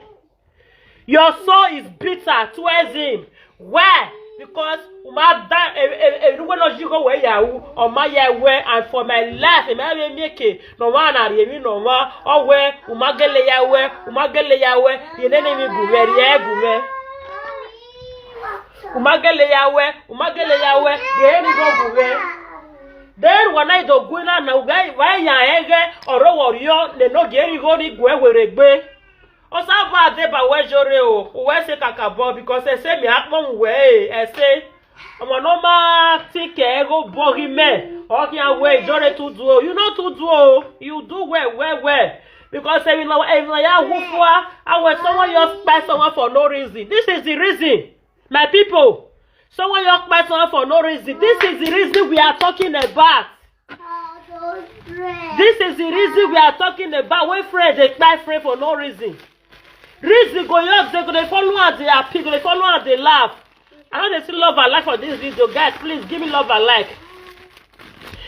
Your soul is bitter towards him. Why? Because uma da enuwe no jigo we yawu oma ya we and for my life ema we make no wa na ri emi no wa owe uma gele ya we uma gele ya we ye ne ni mi gu we ri e gu we uma gele ya we uma gele ya we ye ni go gu we. Then wana ido gwina na ugai wa ya ege oro wo rio ne no ge ri go ni gwe were gbe. Osa ba de ba we jore o, we se kaka bo because e se mi apon we e se. Omo no ma ti ke ego bogi me. O ki an we jore to do o. You know to do o. You do well well well. Because e na e na ya wu fua, a we someone just kpai someone for no reason. This is the reason. My people, someone just kpai someone for no reason. This is the reason we are talking about. This is the reason we are talking about when friend dey kpai friend for no reason. Reason go just dey go dey follow am dey happy go dey follow am dey laugh. I no dey see love and like for this video guys, please give me love and like.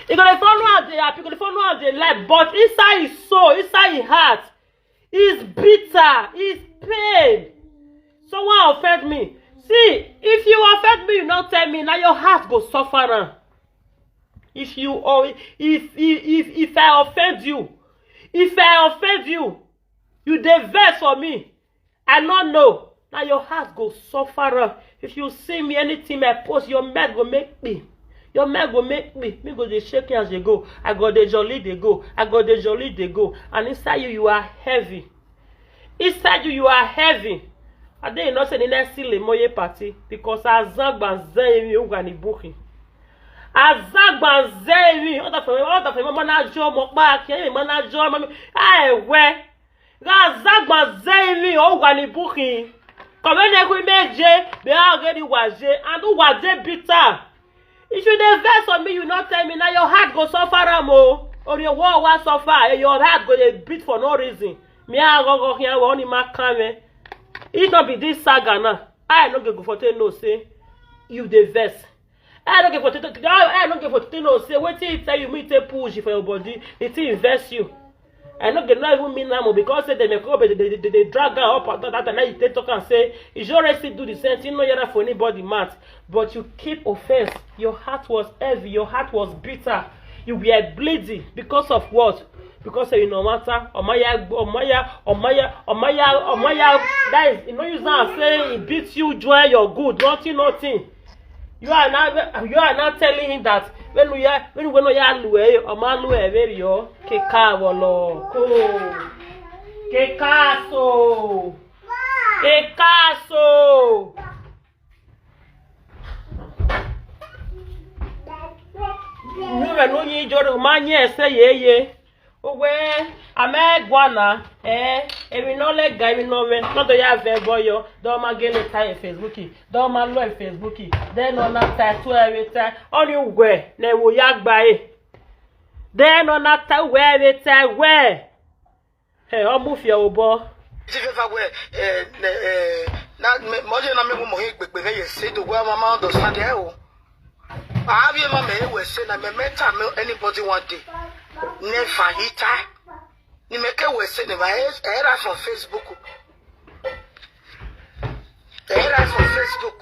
E go dey follow am dey happy go dey follow am dey laugh but inside his soul inside his heart is bitter is pain. Someone offend me. See, if you offend me you no tell me na your heart go suffer am. If you or if if if if I offend you, if I offend you, you dey vex for me. I no know. Na your heart go suffer am. If you see me anything I post, your mind go make me. Your mind go make me. Me go dey shake as dey go. I go dey jolly dey go. I go dey jolly dey go. And inside you, you are heavy. Inside you, you are heavy. I dey you know say the next thing le moye party because azagba zemi ugani buki. Azagba zemi. Oda fe oda fe mama na jo mo pa ki mama na jo mama. Ai we. Azagba zemi ugani buki. Come na ku meje be a gedi waje and waje bitter. If you dey vex for me you no tell me na your heart go suffer am o. Or your war wan suffer and your heart go dey beat for no reason. Me I go go here we only ma come. If no be this saga now I no go go for take know say you dey vex. I no get for to, I no get for to know say wetin he tell you, me take push for your body, the thing invest you. I no get, not even mean am o, because say dem dey come, they, they, they, they drag am up and down. That time, now you take talk and say, Ijore still do the same thing, no yara for anybody mouth. But you keep offense. Your heart was heavy. Your heart was bitter. You were bleeding because of what? Because say you no matter. Omaya, Omaya, Omaya, Omaya, Omaya. That is, you know, you now say he beats you, joy, your good, nothing, nothing. You are now, you are now telling him that when we are, when we know you are low, eh, Oma low, eh, very yo, keka wolo, ko, keka so, keka so. You are no need your man, yes, say, yeah, yeah. Owe, ame gwana, eh, emi no le ga, emi no we, no do ya ve boyo, do ma gele ta e Facebook, do ma lo e Facebook, then no na ta to e we ta, oni we, ne wo ya gba e. Then no na ta we we ta we. Hey, omu fi obo. Ti fe fa we, eh, ne, eh, na, me, mo je na me mo he gbegbe, me ye se do we ma ma understand e o. Abi ma me we say na me mentor me anybody one day. Never hit time. Ni me ke we say never, eh, eh, right from Facebook. Eh, right from Facebook.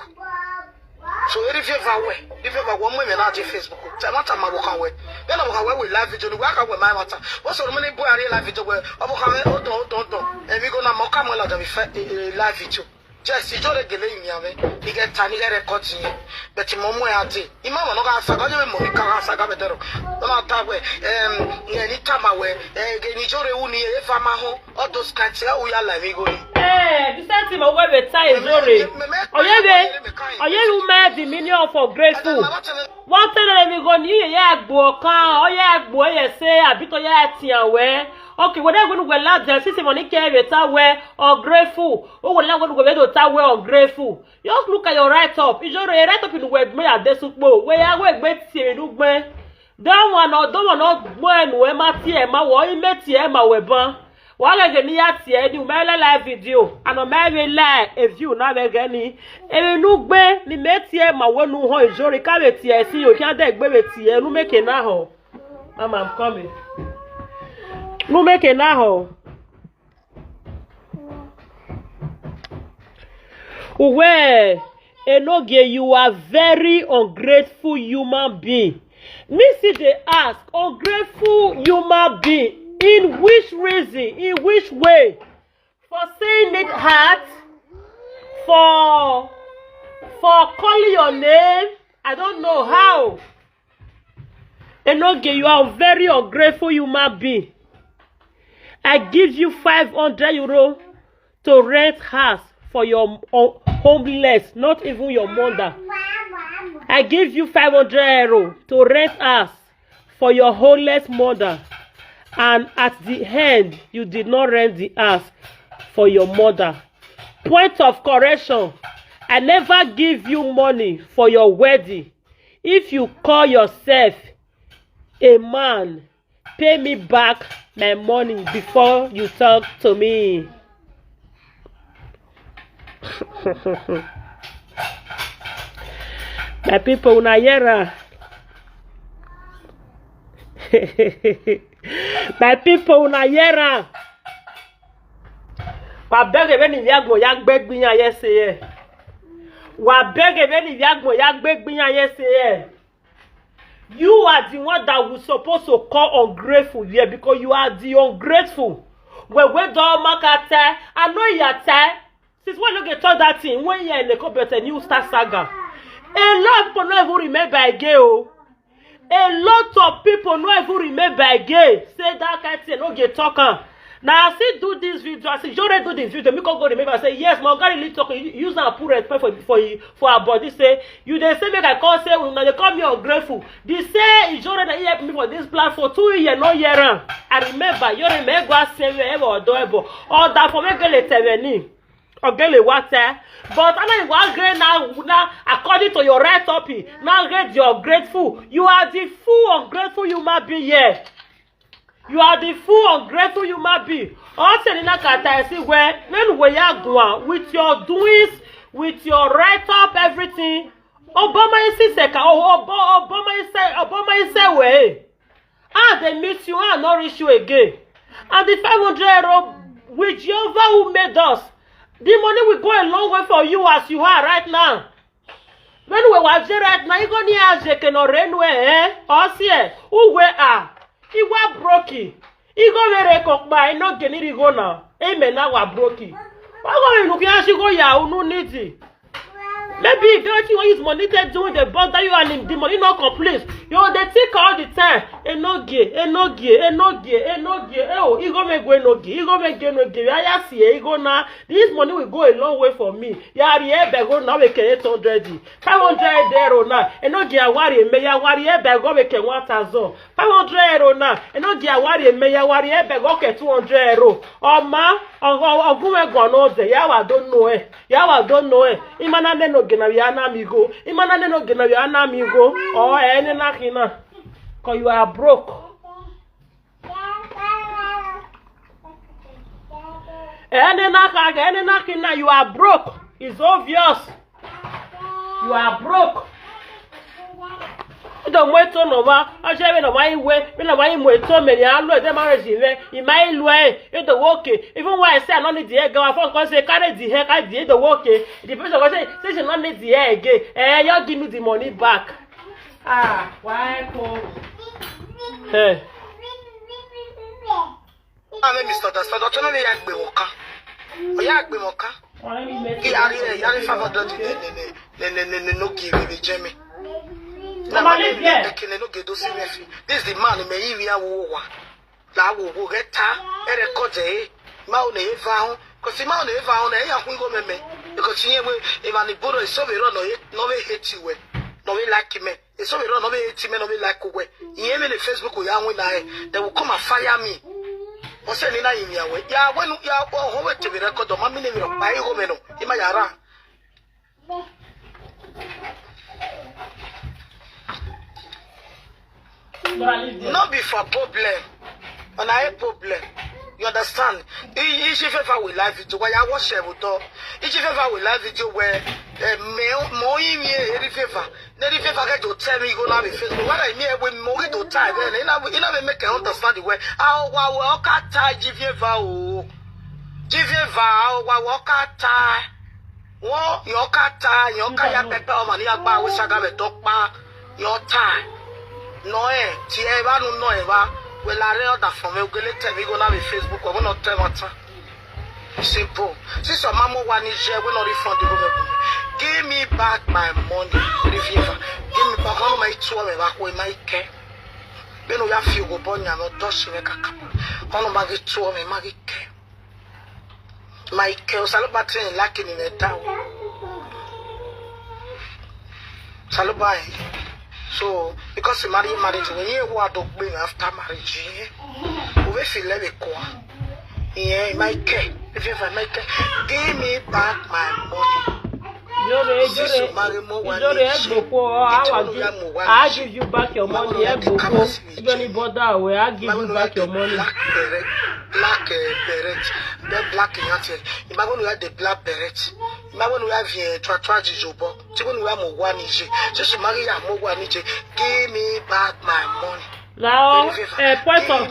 So if you ever we, if you ever one me na je Facebook. Tell matter ma wo kan we. Then I can we live video, we can we my matter. What so many boy are live video we? Obo kan we, hold on, hold on, hold on. And we go na mo come la da we fe, eh, eh, live video. Yes, you don't get in yame. You get time, you get record in. But you momo ya ti. Ima mo no ga saga, you mo ni ka saga betero. No na ta we. Em, ni ni tama we. Eh, ge ni jore uni e fa ma ho. All those kinds, eh, we are live go. Eh, the same thing we be tie Ijore. Oye be, oye you mad the meaning of ungrateful. Wọ́n tẹ́lẹ̀ mi gan ní ìyá àgbò ọ̀kan, ọyá àgbò ẹ̀yẹ ṣe àbí tó yá ti àwẹ́. Okay, wọ́n dẹ́gun ní wẹ̀lá jẹ́ sísè mọ̀ ní kẹ́ ẹ̀rẹ̀ tá wẹ́ ungrateful. Ó wẹ̀lá wọn ní wẹ̀lá tó tá wẹ́ ungrateful. Just look at your write up. Ijore write up in wẹ̀ gbé àdé súpò. Wẹ̀ yá wẹ̀ gbé tiẹ̀ inú gbẹ́. Dọ́wọ̀n náà, dọ́wọ̀n náà gbọ́ ẹnu ẹ má tiẹ̀ má wọ̀ ọ́, ìmẹ̀ tiẹ̀ má wẹ̀ bán. Wa gege ni ya tie ni me la live video. Ano me we la e view na me ge ni. E nu gbe ni me tie ma wo nu ho Ijore ka we tie si yo, ki ade gbe we tie nu me ke na ho. Mama, I'm coming. Nu me ke na ho. Uwe, Enogie, you are very ungrateful human being. Me see dey ask, ungrateful human being, in which reason, in which way? For saying it hard, for, for calling your name, I don't know how. Enogie, you are a very ungrateful human being. I give you five hundred euro to rent house for your ho-, homeless, not even your mother. I give you five hundred euro to rent house for your homeless mother, and at the end, you did not rent the house for your mother. Point of correction, I never give you money for your wedding. If you call yourself a man, pay me back my money before you talk to me. My people, una hear am. My people, una hear am. Wa beg ebe ni viagbo ya gbegbiyan yese ye. Wa beg ebe ni viagbo ya gbegbiyan yese ye. You are the one that was supposed to call ungrateful here, because you are the ungrateful. We we do makate, I know you are. Since when you get talk that thing, when you are in the computer, new star saga. A lot of people no even remember again. Oh. A lot of people no even remember again. Say that kind thing, no get talk am. Now I still do this video. I say, Ijore do this video. Me come go remember. I say, yes, my God really talk. Use and put respect for, for, for our body. Say, you dey say make I call say, una dey call me ungrateful. They say, Ijore na help me for this platform. Two years, no year am. I remember, you remember, go say, we ever do ever. All that for me, get a seventeen. Ogele wate. But I know you are great now, now, according to your right topic. Now get your grateful. You are the full ungrateful human being here. You are the full ungrateful human being. All say na kata si we, when we are going with your doings, with your write up, everything. Obama isi seka, o- obo- Obama ise, Obama ise we. Ah, they miss you, ah, not reach you again. And the five hundred euro, with Jehovah who made us, the money will go a long way for you as you are right now. When we were there right now, you gonna hear Jeke no rain way, eh? Us here, who we are, he was broken. He go where he come by, not getting it go now. Amen. Now we are broken. Why go you look here? She go ya, who no need it. Maybe if you want use money to do the bond that you and him, the money not complete. You dey think all the time. Enogie, enogie, enogie, enogie. Eh, oh, he go make go enogie. He go make go enogie. I see. He go now. This money will go a long way for me. Yari ebe go now we can eight hundred. Five hundred euro now. Enogie awari me ya wari ebe go we can one thousand. Five hundred euro now. Enogie awari me ya wari ebe go ke two hundred euro. Oma, ogunwe go no de. Ya wa don't know eh. Ya wa don't know eh. Imana ne no gena ya na mi go. Imana ne no gena ya na mi go. Oh, eh, ne na kina. 'Cause you are broke. Eh, ne na ka, eh, ne na kina, you are broke. It's obvious. You are broke. You don't wait to no one. I say we no why we, we no why we to many. I know the marriage in there. In my way, you don't work. Even why I say I don't need the hair, girl. I first go say carry the hair, carry the hair, don't work. The person go say, say she don't need the hair again. Eh, you give me the money back. Ah, why come? Hey. Ame misunderstand. Ọtọ náà ni ya gbé wọn ká. Ọ̀yá gbé wọn ká. Kí a rí ẹ̀ yá rí five hundred ní ní ní ní ní ní ní no kì í rí jẹ́ mi. Nàmá lè bí ẹ̀. Ẹ̀kìnlẹ̀ no gèdó sí rẹ̀ fi. This is the man mẹ́yìn rí àwọ̀ wà. Làwọ̀ wò rẹ̀ ta ẹ̀rẹ̀ kọjá ẹ̀. Máa ò ní ẹ̀ fa ahọ́n. Kò sí máa ò ní ẹ̀ fa ahọ́n náà ẹ̀ yà kún igò mẹ́mẹ́. Kò sí yẹn wé ìmàní bọ́dọ̀ ìsọ̀bẹ̀rọ̀ náà yẹ náà wẹ́ hate you wẹ̀ náà wẹ́ like mẹ́. Ìsọ̀bẹ̀rọ̀ náà wẹ́ hate mẹ́ náà wẹ́ like wẹ̀. Ìyẹn mi ní Facebook yà wọ́n náà ẹ̀. They will come and fire me. Wọ́n sẹ́ni náà yìí yà wẹ̀. Yà wẹ́nu yà wọ́n wẹ̀ tẹ̀mí rẹ̀ kọ́dọ̀ má mi ní mi rọ̀ pa igò mẹ́ nù. Ìmà yàrá. No be for problem. And I problem. You understand? Iji favor with live video. Why I watch every door. Iji favor with live video where eh, me mo imi eri favor. Neri favor get to tell me go na be Facebook. What I mean we mo get to time. Then ina ina we make I understand the way. How wa we oka tie ji favor o. Ji favor how wa we oka tie. Wọ́n yàn ká ta yàn ká ya pẹpẹ ọmọ ní agbá awé ságàbẹ̀ tó pa yàn ta nọ ẹ̀ tí ẹ bá nu nọ ẹ̀ wá wẹ̀ la rẹ̀ ọ̀dà fún mi ògbélé tẹ̀mí gbọ́n náà mi Facebook ẹ̀ wọ́n náà tẹ̀ wọ́n tán. Simple. Sísọ máa mú wa ní jẹ́ wọ́n náà rí fún ọdún gbogbo. Give me back my money. Rí fi fa. Give me back. Ọ̀nà máa tú ọ̀rẹ́ wa kó ẹ máa kẹ́. Bẹ́ẹ̀ ni o yà fi ògò bọ́ ní àná dọ́ṣì rẹ̀ kàkà. Ọ̀nà máa rí tú ọ̀rẹ́ máa rí kẹ́. Michael, Saloba thing like in the town. Saloba. So, because the marriage marriage, when you want to bring after marriage, we feel like we go. Yeah, Michael, if you ever Michael, give me back my money. Ijore, Ijore, Ijore, Egboko, how I give, I give you back your money, Egboko. If any bother, I will I give you back your money. Black beret, black uh, beret, then black in your tail. If I want to wear the black beret, if I want to wear the uh, twa twa jijobo, if I want to wear mo one ije, just marry ya mo one ije. Give me back my money. Now, uh, point of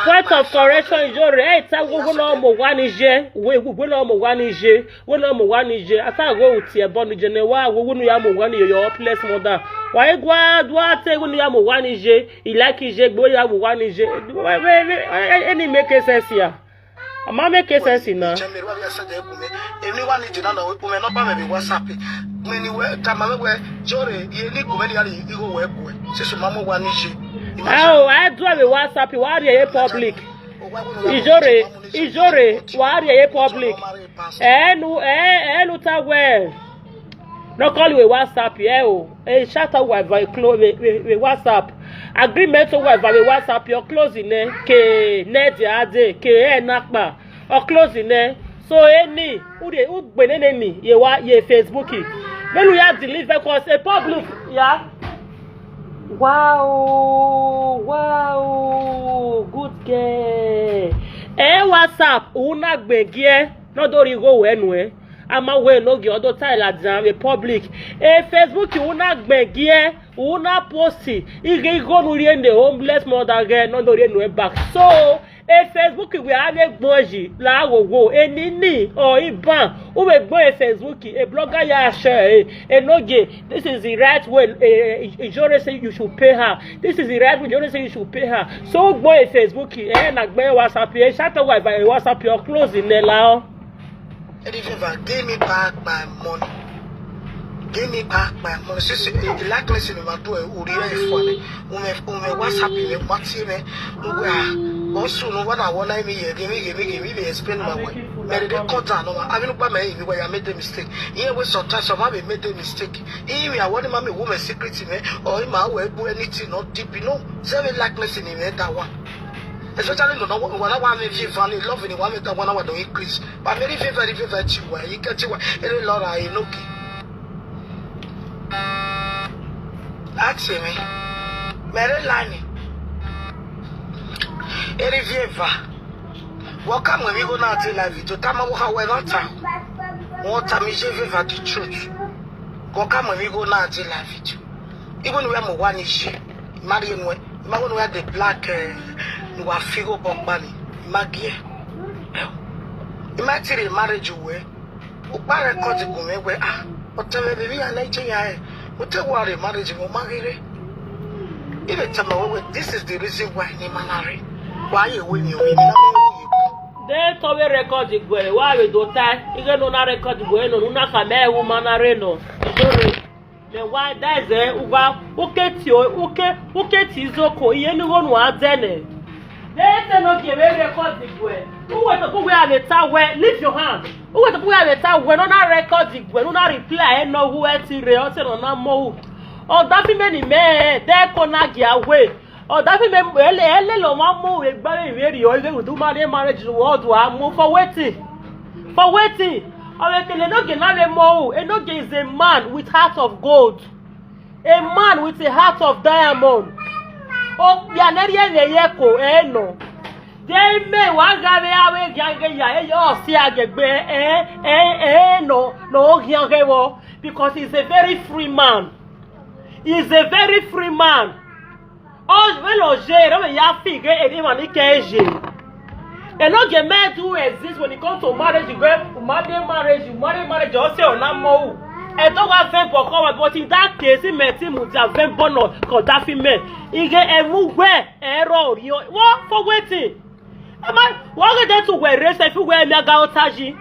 point of correction, Ijore. Hey, tell we go no mo one ije. We we no mo one ije. We no mo one ije. Asa go uti e bonu je ne wa we we no ya mo one ije your place mother. Why go do I tell we no ya mo one ije? He like ije gbo ya mo one ije. Wait wait wait. Any make sense here? Ama make sense na. Emi wa ni jina na o me no ba me WhatsApp. Me ni we ta ma we jore ye ni ku me ni ari igo we ku. Se so ma mo wa ni je. Oh, I do have a WhatsApp. Why are you public? Ijore, Ijore, why are you public? Enu eh enu ta we. No call you a WhatsApp here o. A shout out with by close with WhatsApp. Agreement to with by WhatsApp your closing eh ke ne de ade ke e nakpa. Or closing eh. So any who dey who gbene ne ni ye wa ye Facebook. When we are deliver cause a public yeah. Wow, wow, good girl. Eh WhatsApp una gbegie no do ri go wenu eh. Ama we no gi odo tai la dan we public. E Facebook una gbengie, una post. Ige igo nu rie ne homeless mother ge no do rie nu e back. So e Facebook we ave gboji la wo wo e nini o iban. U we gbo e Facebook e blogger ya share e, e no ge. This is the right way. E, e, Ijore say you should pay her. This is the right way. Ijore say you should pay her. So gbo e Facebook e na gbe WhatsApp e shata wa e WhatsApp your close in the lao. Any favor, give me back my money. Give me back my money. Sisi, e like me sini ma do e uri e fone. Ume ume WhatsApp me, WhatsApp me. Uwe a. Osu no wana wana mi ye give me give me give me be explain my way. Me dey contact no. I mean, pa me if you were made a mistake. Here we sometimes some have made a mistake. If you are one man me woman secret me or him I will do anything not deep, you know. Say me like me sini me that one. Especially no no one I want me feel funny love in one me that one I want to increase. But very very very very you were you get you were any lot I no ki. Ask me. Mere lani. Eri vieva. Welcome when we go now to live video. Tama wo ha we not time. What time is vieva the truth. Welcome when we go now to live video. Even we am one issue. Marry anyway. Ima when we are the black uh, we are figo bombani. Magie. Ima tiri marriage we. Ukpa record gume we ah. Otebe baby ya na iche ya eh. Ute wari marriage mo magire. Ibe tama we this is the reason why ni manare. Why you win you win na me. They towe record gwe wa we do tai. Ige no na record gwe no na ka me wu manare no. Ijore. Me wa that is eh uga uketi o uke uketi izoko iye ni wonu adene. They say no give me record gwe. Who went to put where they tell where leave your hand. Who went to put where they tell where no na record gwe no na reply no who eti re o se no na mo. O da fi me ni me de ko na gi away. O da fi me ele ele lo ma mo we gba we we ri o we do marry marriage world wa mo for waiting. For waiting. O we kele no ge na le mo o. E no ge is a man with heart of gold. A man with a heart of diamond. O ya ne ri ele ye ko e no. They may wa ga we awe gange ya e yo si agegbe eh eh eh no no gange wo because he's a very free man. He's a very free man. O we lo je re we ya fi ge e ma ni ke je. E no ge me do exist when it comes to marriage. You go marry marriage, you marry marriage. O se o na mo. E to wa fe boko wa but in that case me ti mu ja fe bono ko da fi me. Ige e mu we e ro ri o. What for waiting? Ama wa ge de tu we re se fi we mi aga otaji.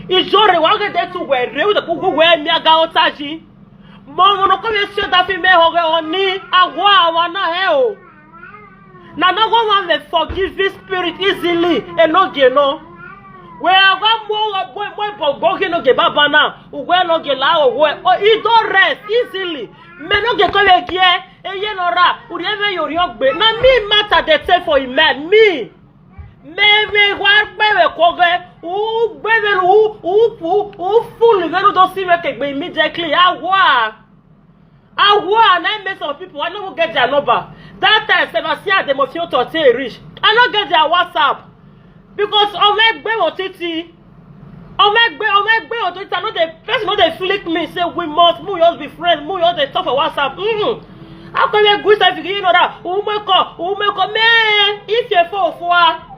Ijore wa ge de tu we re u de ku we mi aga otaji. Mo mo no ko me se da fi me ho ge oni agwa wa na he o. Na no go wan me forgive this spirit easily. E no ge no. We agwa mo wa boy boy bo go ge no ge baba na. Ugwe no ge la o we. O I don rest easily. Me no ge ko we gie. Eye no ra. Uri eve yo ri ogbe. Na me matter dey take for him man. Me. Me me wa gbe we ko ge. U gbe we u u u u full we no do si we ke gbe immediately. Agwa. Agwa na make some people I no go get their number. That time Sebastian Demofioto take reach. I no get their WhatsApp. Because omegbe otiti. Omegbe omegbe otiti. I no dey person no dey flick me say we must mu just be friends. Mu just dey talk for WhatsApp. Mm-hmm. How can we go inside figure you know that? Umeko, umeko me. If you fall for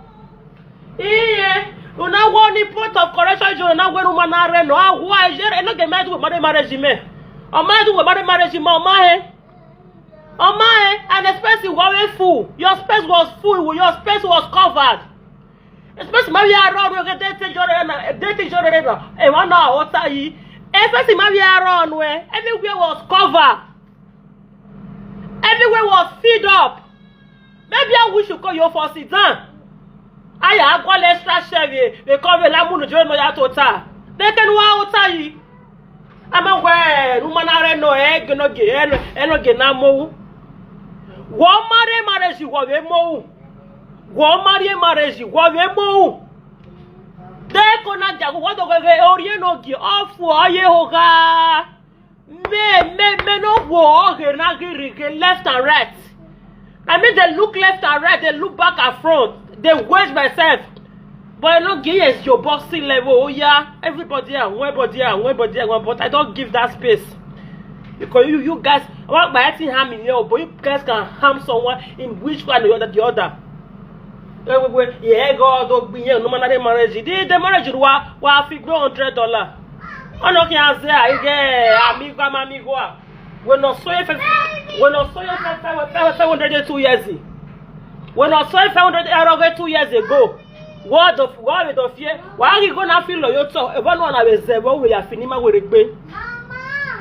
Iye, una wo ni point of correction jo na we ruma na re no awu a je re no ge me do we marry marriage me. O ma do we marry marriage me o ma he. O ma he, and the space was full. Your space was full. Your space was covered. Especially my we are run we get dating jo re na dating jo re na. E wa na o ta yi. Especially my we are run we everywhere was covered. Everywhere was filled up. Maybe I wish you call your for sit down. I have call extra share we we come we la munu jo no ya to ta. They can wa o ta yi. Ama we ruma na re no e ge no ge e no e no ge na mo. Wo marry marriage wo we mo. Wo marry marriage wo we mo. They ko na jago wo do ge ori no ge ofu aye ho ga. Me me me no wo oge na giri ge left and right. I mean they look left and right, they look back and front. They waste myself. But I no get, yes, your boxing level. Oh yeah, everybody and everybody and everybody and but I don't give that space. Because you you guys, I want my thing harm in you, but you guys can harm someone in which one or the other. Wait, wait, wait. Yeah, God, don't be here. No matter the marriage. The, the marriage, wa wa figure hundred dollar. Oh no, can say I get amigo, amigo. When I saw you, when I saw you five hundred two years ago. When I saw you five hundred two years ago. What of what with of fear? Why are you gonna feel loyal to? If I know I was there, what we are finima with a.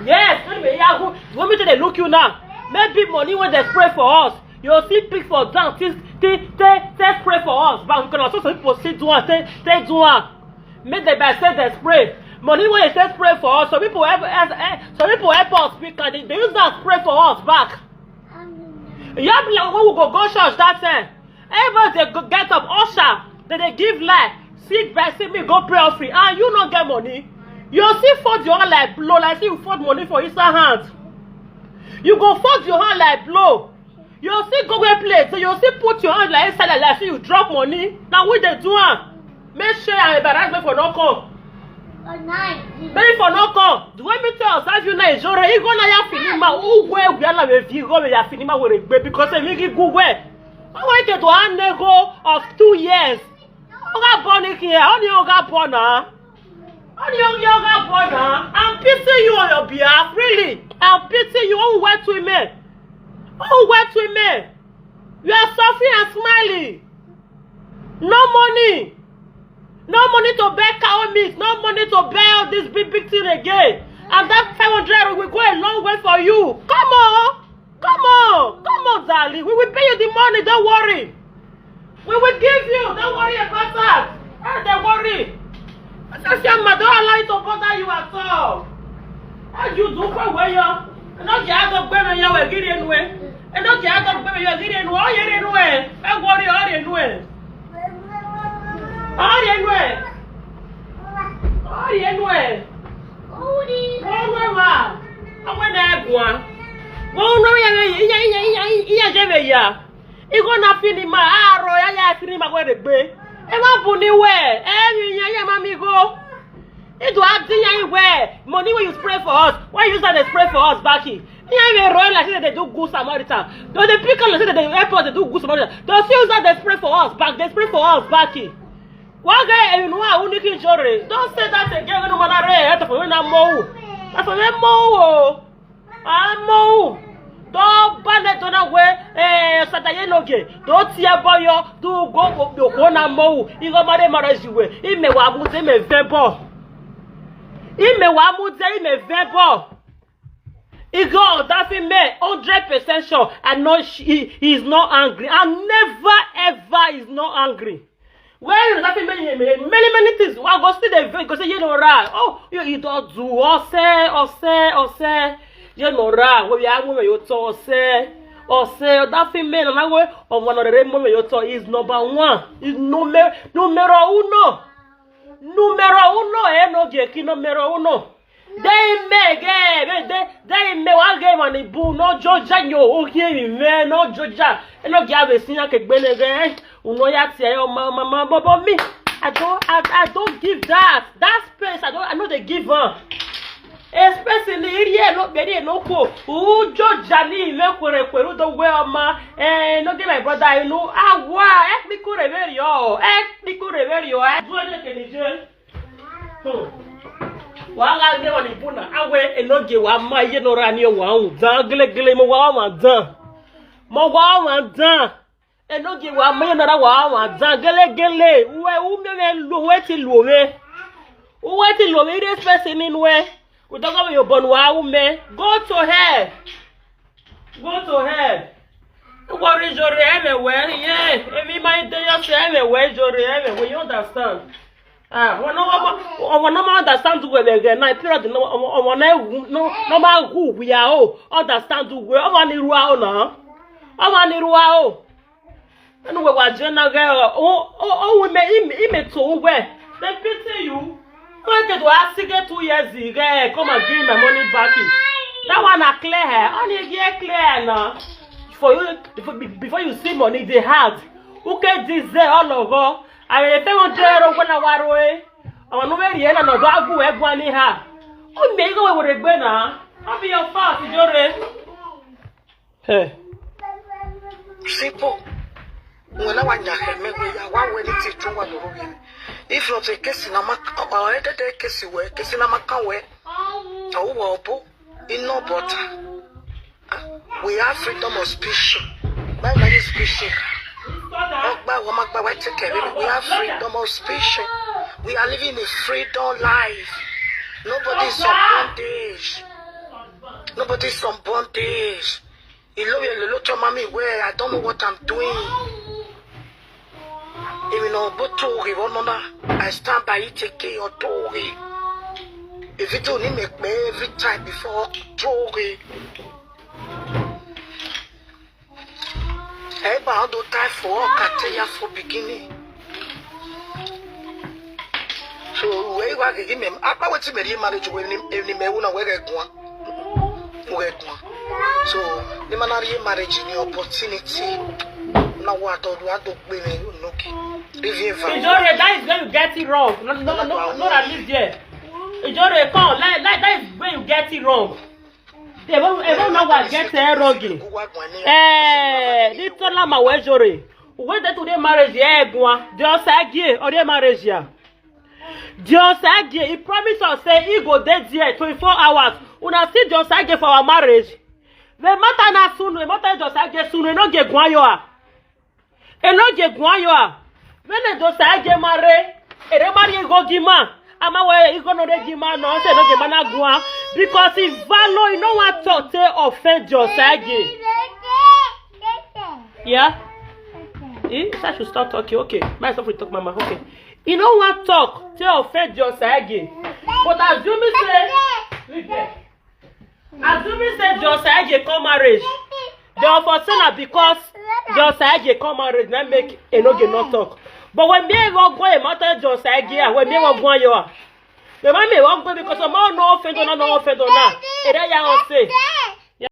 Yes, let me. You want me to dey look you now? Maybe money when they pray for us. You see pick for down, take take take pray for us. But we can also some people see do one, take take do one. Make the best say they pray. Money when they say pray for us. Some people help us. Eh, some people help us. We can they, they use that pray for us back. You have like when we go go church that time. Everybody they go get up usher. They they give life. See by see me go pray offering. And you not get money. You see fold your hand like blow like see you fold money for inside hand. You go fold your hand like blow. You see go where place. So you see put your hand like inside like that. See you drop money. Now we they do am. Make sure I embarrass me for no come. Make for no come. The way me tell us, as you know, is already you gonna have finima. Who where we are like you go we are finima with a baby because they make it good way. I want you to hand go of two years. Oga born here. Only Oga born now. Only Oga born now. I'm pity you on your behalf, really. I'm pity you. Who wet to me? Who wet to me? You are suffering and smiling. No money. No money to buy cow meat. No money to buy all this big big thing again. And that five hundred will go a long way for you. Come on. Come on. Come on, darling. We will pay you the money. Don't worry. We will give you. Don't worry about that. Ah, don't worry. I say, Shema, don't allow it to bother you at all. As you do for where you, and not the other women you were getting away. And not the other women you are getting away. Don't worry, all you know. All you know. All you know. Wọ́n wá wá. Àwọn ẹ̀dá ẹ̀gùn wa. Wọ́n ń lórí ẹ̀rọ yìí, ìyá ìyá ìyá ìyá ìyá ìyá ìyá. Igo na finima, aro ya ya finima where they be. E ma buni we. Eh, you ya ya mami go. It do a thing ya we. Money we you spray for us. Why you use that they spray for us back here? Yeah, we royal like say they do good Samaritan. Don't they pick up like say they help us, they do good Samaritan. Don't you use that they spray for us back. They spray for us back here. One guy, eh, you know, I wouldn't kill Jore. Don't say that again. No matter eh, eh, for when I'm more. That's for when more. I'm more. Don't ban it on a way. Eh, Sataye no gay. Don't tear boy. Do go go go na more. You go marry marriage you way. He may wa mu they may vembo. He may wa mu they may vembo. He go that thing may hundred percent sure. I know she, he, he is not angry. I never ever is not angry. Well, that thing many many many many things. Wa go still dey vex, go say you no right. Oh, you you don do ose ose ose. You no right. We are women you talk ose ose. That thing many na we on one of the women you talk is number one. Is numero numero uno. Numero uno eh no get numero uno. They make eh they they make one game on the boo no joja yo okay man no joja. E no get a senior ke gbele ge. Uno ya ti e o ma ma ma bobo me. I don't I, I don't give that. That space I don't I know they give her. Especially here no beri no ko. Ujo jani me kwere kwere do we ma. Eh no give my brother you know. Ah wa e mi kure very o. E mi kure very o. I do it ke ni je. Hmm. Wa ga ge wa ni buna. Awe e no ge wa ma ye no ra ni wa un. Dan gele gele mo wa ma dan. Mo wa ma dan. E no ge wa ma ye no ra wa ma dan gele gele. We u me me lo we ti lo we. U we ti lo we this person in we. We don't go your bun wa u me. Go to hell. Go to hell. Worry jore everywhere. Yeah. Every my day you say everywhere jore everywhere. You understand? Ah, wọn náà wọn náà máa understand wẹ bẹ̀rẹ̀ náà period náà wọn náà no no máa hù wíyà ó understand wẹ ọmọ ní irú àwọn náà ọmọ ní irú àwọn ẹnu wẹ̀ wà jẹ́ náà rẹ̀ ó ó ó wù mí ìmì tó wẹ̀ they pity you. Wọ́n get to ask get two years rẹ̀ come and give my money back. That one na clear hair. Only get clear now. For you before, before you see money, they hard. Who can this there all of us? Are you paying one hundred euro when I waro eh? I want to wear here and not do agu eh gwani ha. O me go we regbe na. Abi your fast, Ijore. Hey. Sipo. Ngwela wanya heme we ya wa we ni ti tun wa doro we. If not a case na mak or ede de case we, case na makan we. Awo wo bo. Ino butter. We have freedom of speech. Why are you speaking? Ogba, wọ́n máa gba wá take care, baby. We have freedom of speech. We are living a freedom life. Nobody is on bondage. Nobody is on bondage. Ìlú yẹn ló tọ́ mami where I don't know what I'm doing. Èmi náà bó tó rè wọ́n nọ́nà. I stand by it again, ọ̀tọ́ rè. Èfi tó ní mi pé every time before tó rè. Ẹ bá wọn do tie for all kàtẹ́yà for beginning. So wee wa gị ime akpa wetin mere ihe marriage wee ni me wụ na wee gị gụa wee gụa. So ni mana rie marriage ni opportunity na wa to do ado pe me no ki. Riviera. Ijore, that is where you get it wrong. No, no, no, no, no, I live there. Ijore, come, like, like, that is where you get it wrong. Even, even now I get it wrong. Eh, this Tola Mawejore. When they today marriage, yeah, gwa. Just again, or their marriage, yeah. Just again, he promised us say he go dey there twenty-four hours. Una see just again for our marriage. The matter na sunu, the matter just again sunu, no get gwa yo. E no get gwa yo. When they just again marry, e dey marry go gima. Ama we e go no dey gima no, say no get mana gwa because he value, he no want to take offend just again. Yeah? Eh, so I should stop talking. Okay, myself will talk, mama. Okay. You know what talk? Tell offend your side. But assuming say, assuming say your side come marriage, the unfortunate because your side come marriage, na make e no get no talk. But when me walk go e matter your side, when me walk go yo, the man me walk go because I'm no offend or no offend or na. E dey ya say.